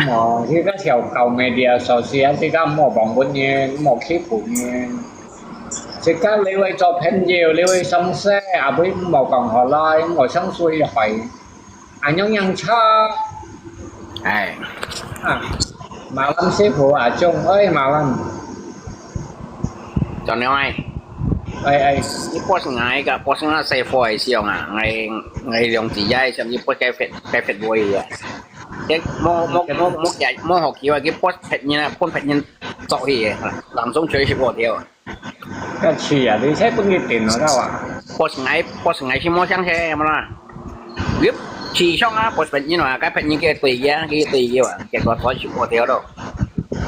哦，佢个條狗media sosial，佢个莫幫本人，莫欺負人。自家你會做朋友，你會相識，阿妹莫講好啦，莫相信害。 Anh Nhung Nhung Cho. Ai. À, Malam Sifu à, Chung ơi Malam. Cho nên ai. Ơi, ơi. Ni post ngai ka, post ngai sai foi siang à. Ngai, ngai liang ti yai siang ni post cái phết, cái phết bôi à. Cái mô, mô, mô, mô cái, mô học kiểu cái post phết như là, post phết như. Cho hi, làm sống chơi thì bỏ theo. Cái gì à, đi xếp bưng cái tiền nó đâu à? Post ngai, post ngai si mo siang se mo la. Yep, si siang a, post pet nyin wa, kai pet nyin ke tui ya, ke tui ya wa, ke ko toi si mo teo do.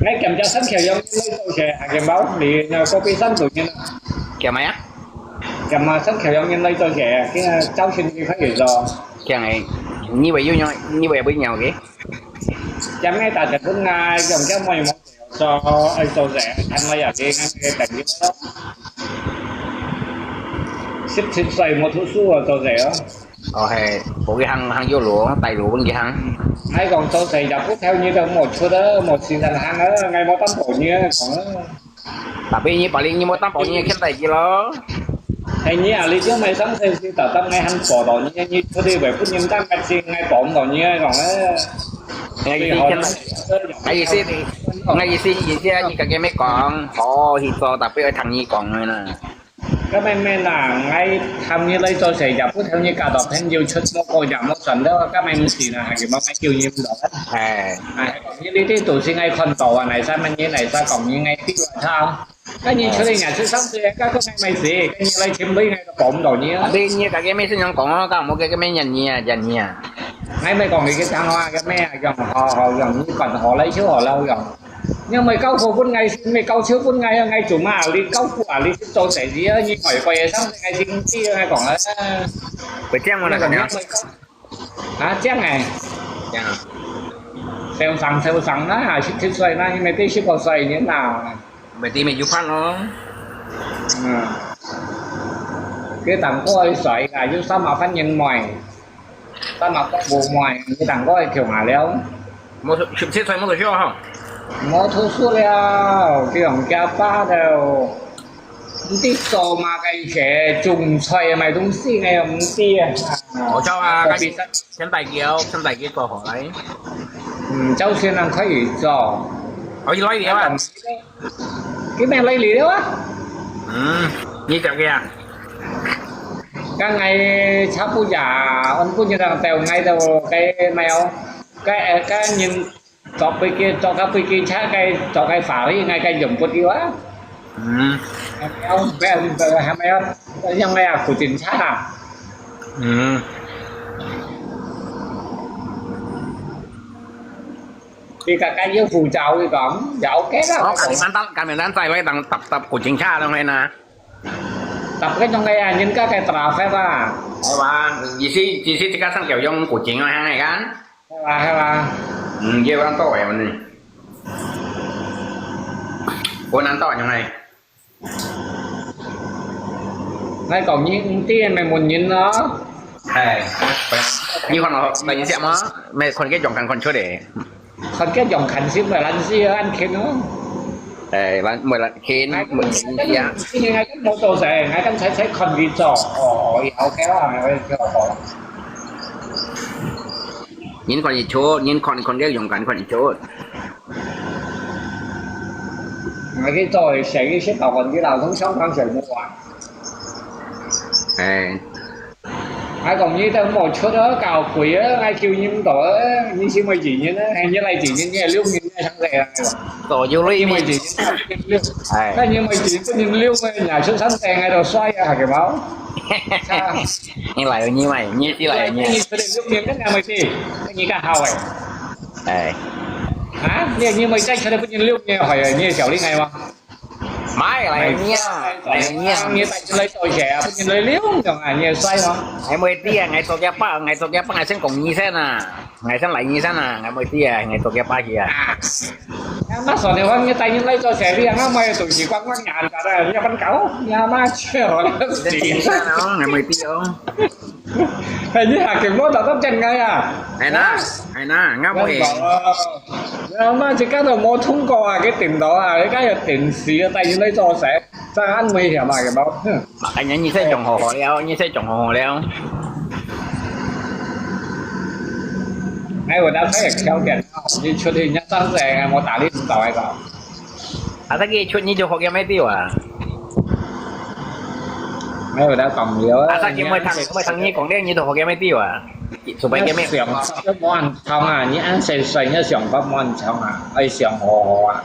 ，𠊎兼隻生肖樣人來做事，還係無？你那個背山主任啊？兼麼个啊？兼麼生肖樣人來做事，今朝晨你可以做。兼个，你會有樣，你會會樣个？兼个大家都愛用兼妹妹做，愛做事，看我也是，俺个等於。十七歲無讀書啊，做事哦。哦，係，無佢行行有路，帶路分佢行。還講做事也不挑你都無出的，無時間行啊，𠊎無擔保你啊，講啊。Tapi你paling你無擔保你牽帶佢咯。哎，你啊，你就買上身去，早早買很多咯，你你出去會不認真，還是愛講咯，你愛講啊。哎，你牽帶，哎，意思，哎，意思，意思啊，你自己咪講，好，去做，tapi愛聽你講个啦。 該妹妹呐，𠊎喊你來做事，也不聽你家到朋友出無過也無算到，該妹毋係啦，還係無愛救你毋到啦。哎，哎，你你這都是𠊎看到啊，哪儕問你哪儕講你𠊎丟啊他。該你出來也出上去，該个妹妹死，該你來尋你，𠊎都幫毋到你啊。Tapi你自己咪先樣講咯，該無个个咩人你啊，人你啊。𠊎咪講你个聽話，个咩啊，用好好用，你管好來就好了用。 你毋係交貨分𠊎，毋係交車分𠊎啊！𠊎做麼你交貨啊？你做生意啊？你賣貴个生意，𠊎先知啊！𠊎講啊，會這樣嗎？那個你啊，這樣哎，這樣啊，受傷受傷啦，十七歲啦，你咪對十九歲人啦，咪對咪有盼咯。嗯，佢等過去歲啊，有三麻煩人賣。 但嘛都無賣，你等我去窮下了。無十七歲無讀書吼？無讀書了，佢用家爸了。你知做麼个事，種菜賣東西，𠊎又毋知啊。我知啊，該現在叫，現在叫做好來。嗯，就算人可以做。可以來了啊。 佢命來了啊！嗯，你做个啊？該𠊎差不多呀，安分一等，到𠊎到該沒有，該呃該人坐飛機，坐个飛機車，該坐个法律，𠊎該用不了啊。嗯，還沒有，還沒有，還沒有，讓𠊎啊，苦警察啊。嗯。佢个个要護照，佢講，有嘅啦。哦，佢講。Kalimantan，Kalimantan再來當搭搭古警車咯，係呐。搭該種个啊，人家个traffic啊。係嘛，意思，意思這個上就用古警啊，係咪啊？係嘛，係嘛。嗯，要安到位呢。我難到用來。𠊎講你毋知，咪問人咯。係，你看到，等一下嘛，咪看佢用眼看出來。 看佢用近視，咪懶尸啊，恁近哦。誒，懶，咪懶近，咪近視啊。𠊎跟，𠊎跟無做事，𠊎跟彩彩看佢做。哦，哦，OK啦，OK啦。人看佢出，人看，看佢用眼看佢出。𠊎去做事，佢食飽飯，佢老公上班就無啊。誒。 𠊎講你都無出啊，搞鬼啊！𠊎救你毋到啊！你係外地人啊，係你來地人，你係六人，你係上來啊，係吧？都有了，你外地人，六，哎，該你外地人不能六啊，你出生在𠊎都衰啊，係無？你來了，你買，你是來了，你。你出來六年，跟𠊎外地，跟你幹好哎。哎。啊，你你外地出來不能六年，係啊，你係小令哎嗎？ 買來呀，來呀。你帶出來做事啊，不然來了用啊，你也衰咯。𠊎無知啊，𠊎做佢爸，𠊎做佢爸，𠊎先講醫生啊，𠊎先來醫生啊，𠊎無知啊，𠊎做佢爸去啊。啊，那算的話，你帶人來做事，你阿媽也東西光光眼的，你要不搞，你阿媽去了，你真正啊，𠊎無知哦。 哎，你下期無特登見𠊎啊？哎呐，哎呐，𠊎無。你阿媽自家都無通過啊，佢頂到啊，佢家有電視啊，帶人來做事，真安危險啊，佢無。哼。哎呀，你這種好好了，你這種好好了。哎，𠊎等開條件，你出去，人家上次還無打你，你搞一搞。 啊，這個出你就學佢咩料啊？沒有得講了啊。啊，這個莫聽，莫聽你講了，你就學佢咩料啊？做麼个咩？想法都無恁通啊，你恁細細，你想法無恁通啊，愛想好好啊。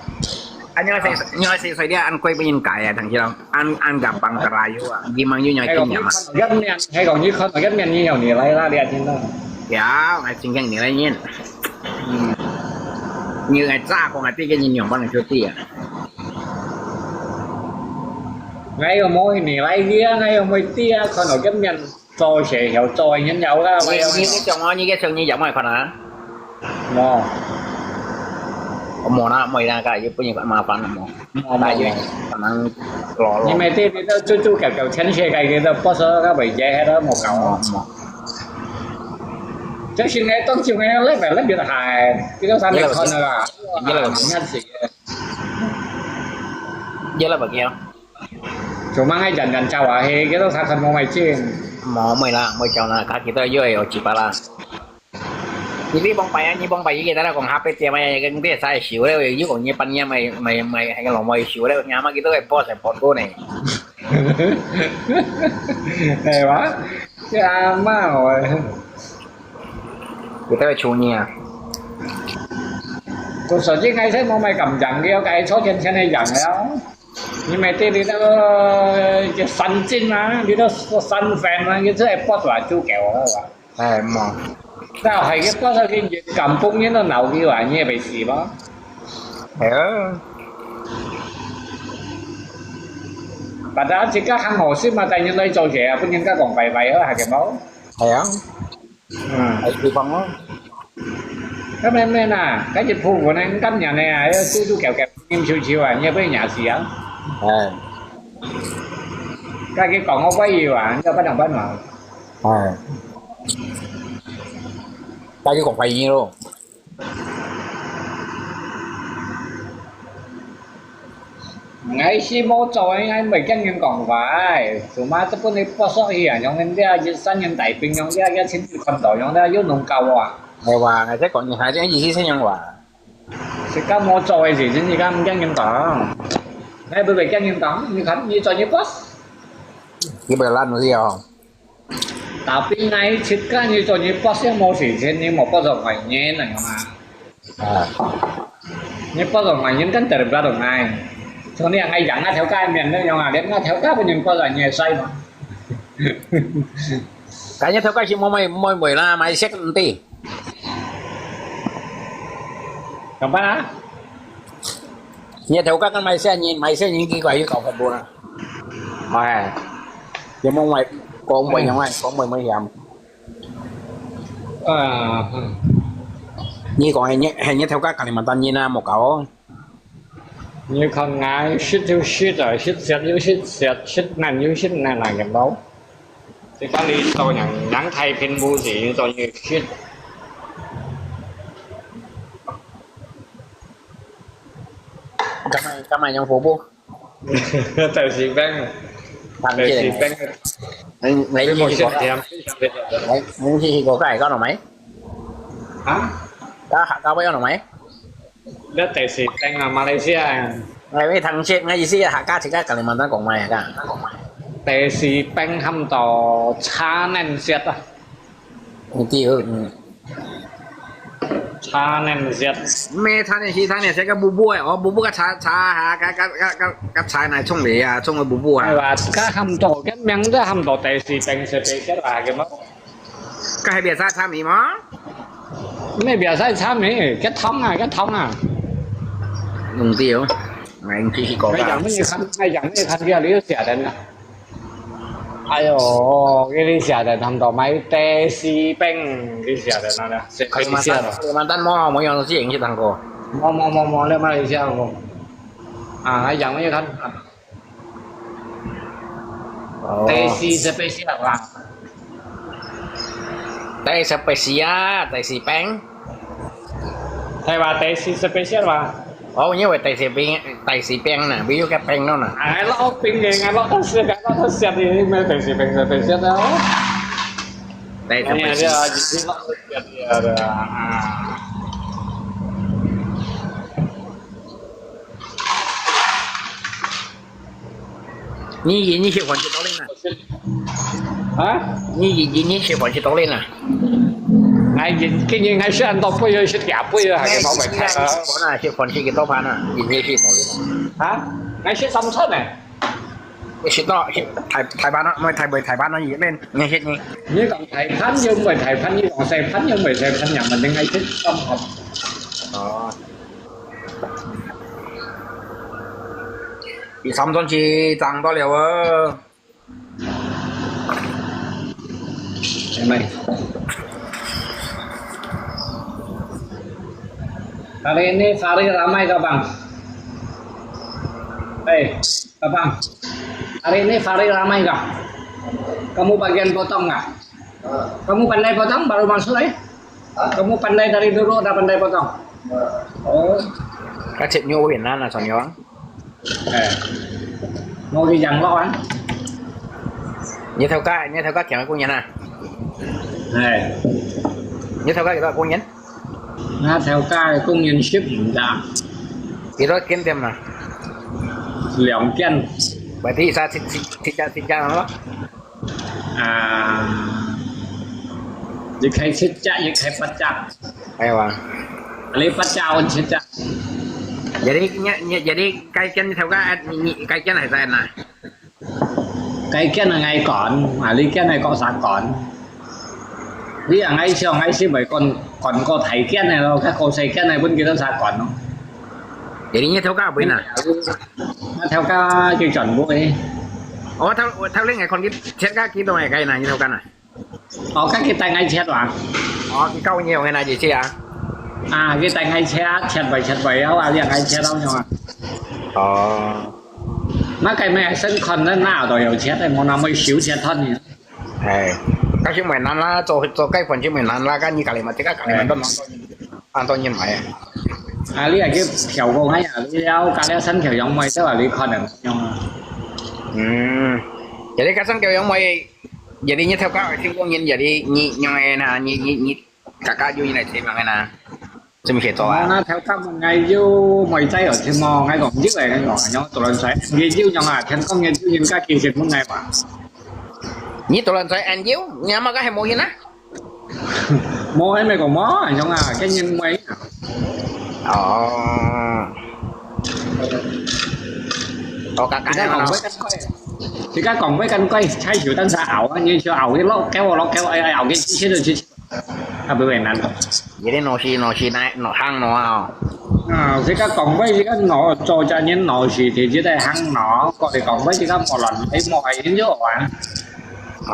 啊，你愛細，你愛細細啲，恁貴不應該啊，聽起來，恁，恁个幫个啦，有啊，你們有愛經驗啊？係講你看到一面，係講你看到一面，你有你來啦，你也聽到。有，𠊎真正你來人。嗯。你愛早講啊，對个人樣般就對啊。 𠊎又無你來个，𠊎又無知啊，看到今日做事後做个人有啦，你，你个像我，你个像你有無看啊？無。無啦，無啦，該又不用麻煩了，無。無，無，無。可能老了。你每天你都做做搞搞全世界个，都不说个，為个，都無搞。無，無。就是你當時个，那邊，那邊還，比較上面看的啦。你那個，你那個。 你來不見？做麼个人人走啊？係，佢都啥看無買錢。無，無啦，無走啦，佢都又有幾百啦。你你幫拜啊，你幫拜，佢佢在那講下八點啊，佢佢在燒咧，又講你半夜買買買，還個老妹燒咧，你阿媽佢都會播成播過呢。係吧？這阿媽哦。佢都會求你啊。我手機開車無買咁樣，佢要改抽錢錢的樣了。 你買對你那個，呃，三斤嘛，你都三分嘛，你這還不短就給我了吧？哎，無。那還有多少斤，你敢崩，你都腦裡啊，你也沒死吧？哎呀。大家自家行好心嘛，帶人來做事啊，不應該講拜拜啊，還給包。哎呀。 嗯。還有地方哦。該慢慢啊，該一步步呢，今年呢，還要สู้สู้搞搞，นิ่秋秋啊，你也不會惹死啊。哎。該佢講我不要啊，你要不能幫忙。哎。該佢講快啲咯。 𠊎係無做，𠊎毋會驚人講話，做麼个分你剝削去啊？樣人這一生人大病，樣這一親自看到，樣這又能教我啊？係哇，𠊎在講你還這意思係樣哇？自家無做个事情，自家毋驚人講，𠊎毋會驚人講。你看，你做你boss。你不要爛東西哦。 Tapi𠊎自家你做你boss無事情，你莫boss外人啊，樣啊？啊。你boss外人kan terbelah dong𠊎。Contohnya𠊎養那條街面那樣啊，連那條街分人boss啊，你會衰嗎？Kayaknya條街係無賣，無賣啦，賣食毋得。上班啊？你頭家跟馬來西亞人，馬來西亞人幾個月搞分布啦？哎，有冇買講會用啊？講會冇嫌？啊，你講係你係你頭家跟你問單人啊，冇搞哦。你看𠊎食就食啊，食食又食食，食難又食難啊，有冇？ 你管你做人，人太平無事，你做你食。今日今日用服務，就是病，就是病。你你你去過，你你去過該個咯沒？啊？該該位有咯沒？ 你第四病啊，馬來西亞。𠊎會聽識，𠊎意思客家自家Kalimantan講麼个啊？第四病喊到茶能舌啊。嗯，對，嗯。茶能舌。咩茶能舌，茶能舌个布布个，哦，布布个茶茶哈，个个个个个茶來沖涼啊，沖个布布啊。係吧？佢喊到，个名都喊到第四病，係第四啊，叫麼？ 該係biasa茶味嗎？咩biasa茶味，个湯啊，个湯啊。弄掉，𠊎去去搞个。該樣你看，該樣你看，你有寫的呢。哎喲，你寫的差不多買第四病，你寫的那个，寫寫了。Kalimantan，Kalimantan mau mau yang si yang kita ko. Mau mau mau mau le Malaysia ko. Ah, yang ni kan. 哦。第四spesies啊。第四spesies，第四病。係話第四spesies話。哦，因為第四病，第四病呢，比如个病咯呢。啊，老病个，啊，老得死个，老得死个，咩第四病spesies啊？第四spesies。哎呀，這啊，已經老得死个啊。 你一日食飯食到零啊？啊？你一日食飯食到零啊？𠊎一，今日𠊎食恁多杯，食幾杯啊，還係冇問題啊。食飯啊，食飯食幾多盤啊？一日食到零啊？啊？𠊎食三餐呢。你食到，食大，大盤啊，毋係大杯大盤啊，一日你食呢？你講大盤又毋係大盤，你講細盤又毋係細盤，也問題𠊎食三餐。哦。 第三段去爭到了哦。Hari ini Fahri ramai, Kabang. Eh, Kabang. Hari ini Fahri ramai kah? Kamu bagian potong kah? Kamu pandai potong baru masuk, eh? Kamu pandai dari dulu dah pandai potong? Oh. Các chị nhu huyền na là sao nhớ? Eh. Mau đi dặn lo ăn. Như theo các, như theo các kiểu cũng như na. Eh. Như theo các kiểu cũng như. Nó theo các cũng như ship mình đã. Thì đó kiếm thêm mà. Lượng kiên. Vậy thì sao thì, thì, thì, thì, thì, thì, 啊，一開七隻，一開八隻。係哇。你八隻，我七隻。Jadi，你，你，jadi該間頭家，你，你該間係在哪？該間係𠊎管，啊，你間係國家管。你啊，𠊎想，𠊎先會管，管過大間个咯，較過細間个，分佢等儕管咯。Jadi你頭家會哪？ 啊，頭家佢全部个。哦，頭，頭先𠊎看佢切个幾多个，該哪，你頭家哪？哦，該佢帶𠊎切哇。哦，佢教你用个哪，意思啊？啊，佢帶𠊎切，切會，切會，好啊，你𠊎切到用啊。哦。那該咩先看，那哪都有切个，無那麼少切斷呢。哎，該先買難啦，做，做雞飯先買難啦，該你隔離嘛，這個隔離嘛，都難。 恁多人買啊？啊，你係去挑過哎呀，你要加了三條羊妹，這話你可能用啊。嗯，jadi加三條羊妹，jadi你頭家會聽講人，jadi你，你，你，你，你，kakak有人來請忙个啦，做麼个做啊？那頭家問𠊎有妹仔哦，請無？𠊎講有誒，𠊎講，然後突然間，你有用啊？聽講你有人家寄信問𠊎話。你突然間，你阿媽該係無人啊？ 無，還沒講無，用啊，跟人買啊。哦。哦，kakak自家講會跟貴，自家講會跟貴，菜就等下熬啊，你就熬个落夠落夠，哎哎，熬个之前就之前，啊，不會難。Jadi nasi nasi naik no hang no ah. 啊，自家講話自家腦，做隻人腦屎，自己在行腦，過來講話自家無亂來無愛人就完。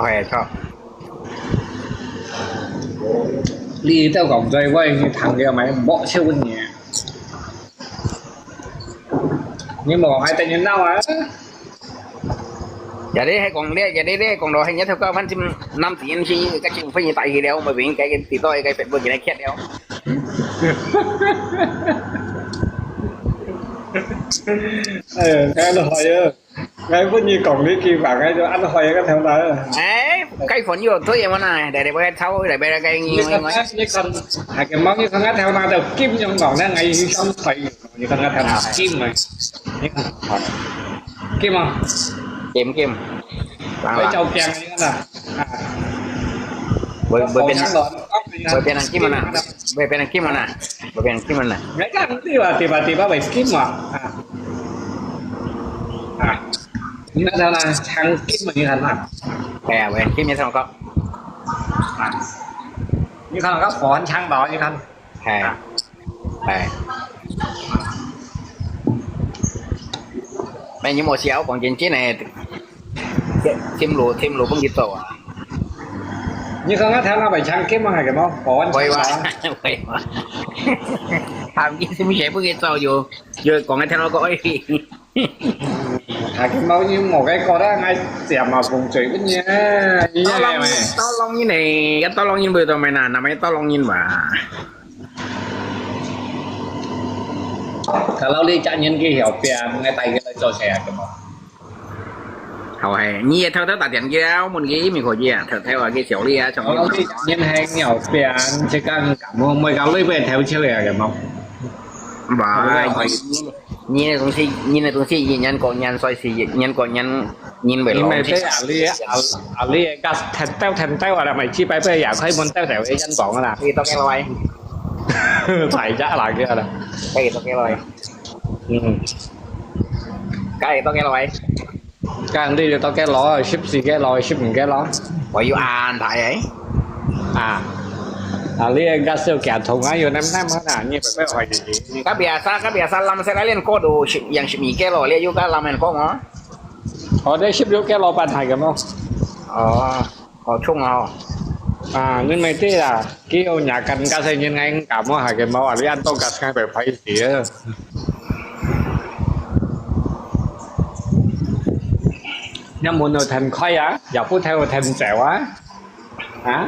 OK，好。你都講對話，你聽到沒？莫笑你。你莫愛等人鬧啊！Jadi係講咧，jadi咧講到係一條狗，反正男子人去，該政府人帶去了，無變該个地方个Facebook给佢剋了。哎呀，該好呀！ 𠊎分你講這句話，𠊎就恁好个頭腦。哎，該款又對嘛啦，來來，𠊎抄，來來，該你看，你看，還个毛，你看𠊎頭腦都金樣講，那𠊎又想退，你看𠊎頭腦金了，你看，金啊，金金，來照鏡，你看啦，啊，會會變，會變成金啊，會變成金啊，會變成金啊。你看對吧？對吧？對吧？會金嘛，啊。 啊，你看到啦，青金嘛，你看嘛。係啊，喂，金你聽過？啊，你看那個火很強的，你看。係，係。那你莫笑，講真真个，添路添路分佢走啊。你看我頭那位青金嘛，係个無？火很強的。會哇，會哇。他們一直寫分佢走，有有講个聽到過，哎。 還佢無有無个覺得𠊎這麼風水个呢？一樣个咩？Tolong ini，tolong ini betul mana？Namanya tolong ini吧。Kalau你隻人佢曉變，𠊎帶佢來做事啊，對無？好嘿，你也偷偷打電話問佢，咪可以啊，偷偷啊，佢曉得啊，從。Kalau你隻人係曉變，就講敢會每個禮拜偷笑啊，對無？Bah，你个東西，你个東西，一年過年，所以是一年過年，人會老。因為這阿里阿阿里个gas，天兜天兜啊，咪幾百倍也可以問兜兜个人講啦。可以到幾耐？大家啦，佢啦。可以到幾耐？嗯。可以到幾耐？ Kan你到幾耐？十四幾耐？十五幾耐？我有安排誒。啊，啊，你个gas要行通啊，有nem nem啊，你不要懷疑。Ka biasa, ka biasa lam sa lain ko do yang simi ke lo, le yu ka lam en ko mo. 哦，你十六幾耐辦係个麼？哦。 好重啊！啊，你咪知啦，佢有若間家細人，𠊎毋敢啊，下个無啊，你恁多家細，會壞事啊。你門要跈開啊，也不跈跈走啊，啊？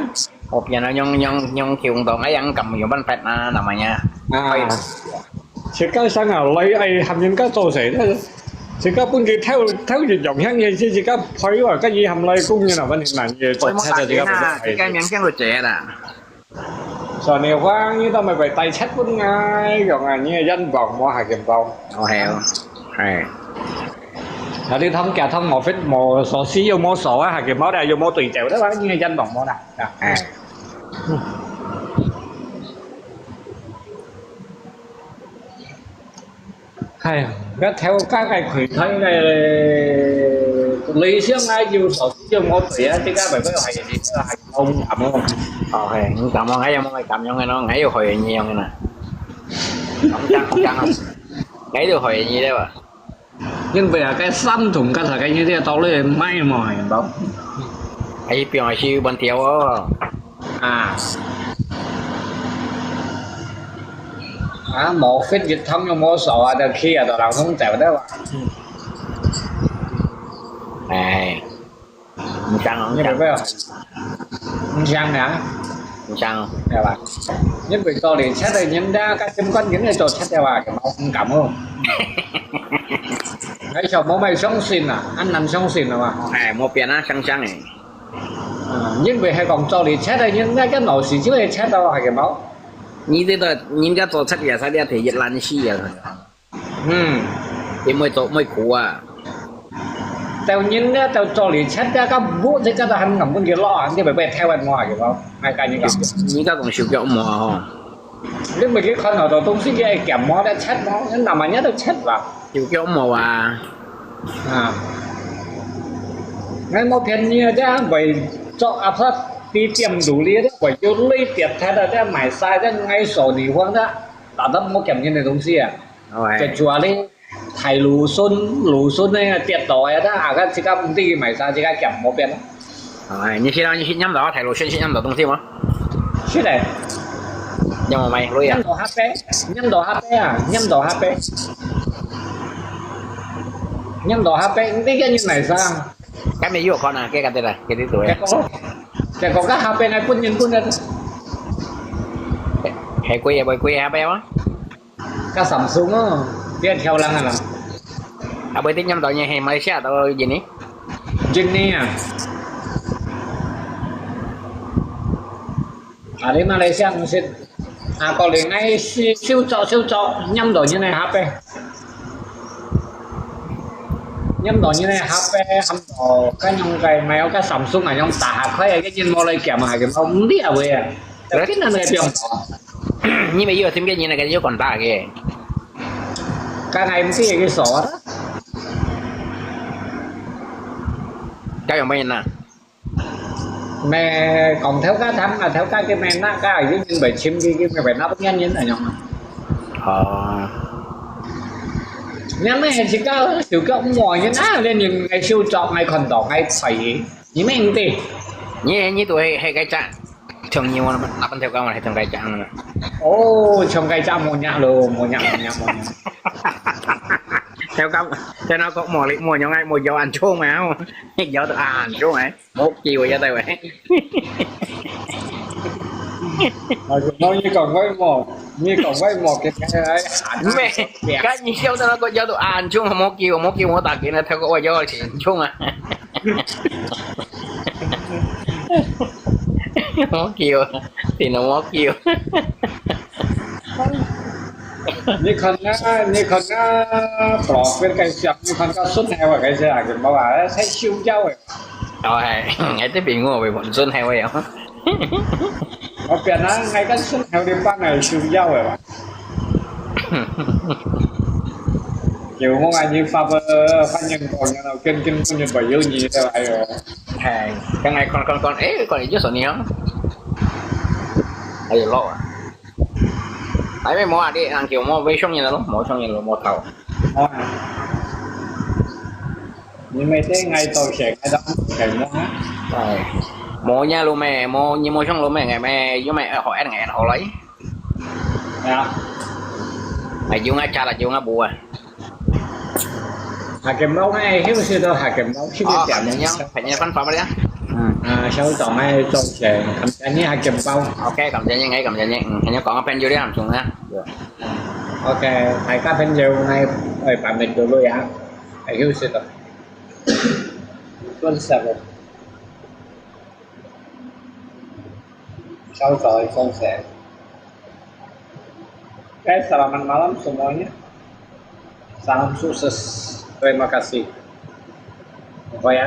後邊啊，用用用共同，哎呀，敢有辦法啊，namanya。啊。自家生下來，哎，喊人家做事，自家本身偷偷一樣香煙，自家配話，跟佢喊來工人啊，反正難嘢做，我冇打錢啊，自家本身自家名聲都借啦。所以你話，你都咪會帶七分啊，用啊，你个人望我下个望。哦，係哦，係。啊，你通假通無fit無鎖匙又無鎖啊，下个冇啦，又無對照，對吧？你个人望我啦，啊。係。嗯。 哎呀，該頭家个櫃台个理想啊，有手機就無對啊，這個咪係係係講咁咯。哦，係，你咁樣，還有冇咁樣个咯？還有學員一樣个啦。咁樣，咁樣，還有學員一樣啊。因為啊，該三桶該頭个呢，這道理買嘛，有無？哎，表示問題哦。 啊。啊，無fit一趟又無手啊，就去啊，就人送走的哇。哎，你想哦，你想。你不要，你想啊，你想哦。對吧？你不做你吃的，人家个心肝人也做吃的哇，有冇敢哦？哎，小妹妹相信啊，俺难相信了嘛。哎，莫变啊，想想哎。 啊，因為係講做你切个人，那个老師就會切到下个毛。你這个人家做七月三日第一爛死啊！嗯。因為做咩苦啊？到人家到做你切个，个屋這个都還敢問佢落啊，你咪被台灣話个咯，還跟你講。你家講手腳唔好吼。 你每日看好多東西，你愛減毛的切毛，你那麼人都切吧。有腳毛啊。啊。𠊎無騙你啊，這會做阿婆比店肚裡，這會有雷跌忒的，這買晒，這愛手你放的。大家莫鹹人个東西啊。哦，哎。Kecuali 大蘆筍，蘆筍个跌倒个，但啊，自家毋知佢賣啥，自家鹹無變。哦，哎，你知道你去念到大蘆筍，去念到東西嗎？是的。有無買鐳啊？念到下背，念到下背啊，念到下背，念到下背，你个人賣啥？該沒有看啊，該个對了，給你讀呀。結果，結果个下背來滾人滾个。還貴也不貴，下背嗎？ 該Samsung哦，你愛挑人啊啦。啊，不一定念到你係馬來西亞到印尼。印尼啊。啊，你馬來西亞毋識，啊，可能愛手，手作，手作，念到你个下背。念到你个下背，喊到，該樣个，買个Samsung啊，用打下開啊，个人無來鹹啊，還係無理啊，會啊。 Terus? Tapi nang nang biang to. 你們有聽見人那個有講大个？剛才毋知佢說啊。該用咩人啊？咩講頭家聽啊，頭家叫咩那个，已經被尋佢，佢被那邊人那樣啊。哦。你咩自家手腳摸人啊，連人个手作，愛看到，愛睇。 你明知？你，你都係，係該隻長毛啊，那，那粄條柑啊，係長該隻啊。哦，長該隻無影咯，無影，無影，無影。條柑，在那個無力，無用啊，無有恁長啊，有到恁長啊，無機會啊，對不對？啊，你講我無，你講我無，給他喊。咩？該你曉得那個有到恁長，無機會，無機會，我打給他，他講我有錢長啊。 無救，真係無救。你看啊，你看啊，大陸个相，你看个孫猴啊，該隻啊，佢無啊，太瘦腰个。哦，係，𠊎這邊我會問孫猴个哦。我變啊，𠊎个孫猴你放啊，瘦腰个吧。 有好啊，你發个，反正講了，跟，跟，跟，不有你的，哎喲。係，剛才看，看，看，誒，看你就說你哦。還有肉啊。還沒摸啊，你人叫摸，未上癮了咯，無上癮了，無頭。哦。你每天愛做事，愛到，愛摸啊。係，無呀，路咩，無，你無上路咩，𠊎咩，又咩，好，好來。 係啊。係，有𠊎隻啦，有𠊎無啊。下肩包呢，休息到下肩包，去哦，點。朋友，朋友分發不了。嗯。啊，小黨愛做事，感謝你下肩包。OK，感謝你，𠊎感謝你。嗯，朋友講个朋友你很重要。OK，大家朋友，𠊎，𠊎辦面對路啊，愛休息到。分享了。 Ciao, ciao, entonces. Eh, selamat malam semuanya. Salam sukses. Terima kasih. Apa ya?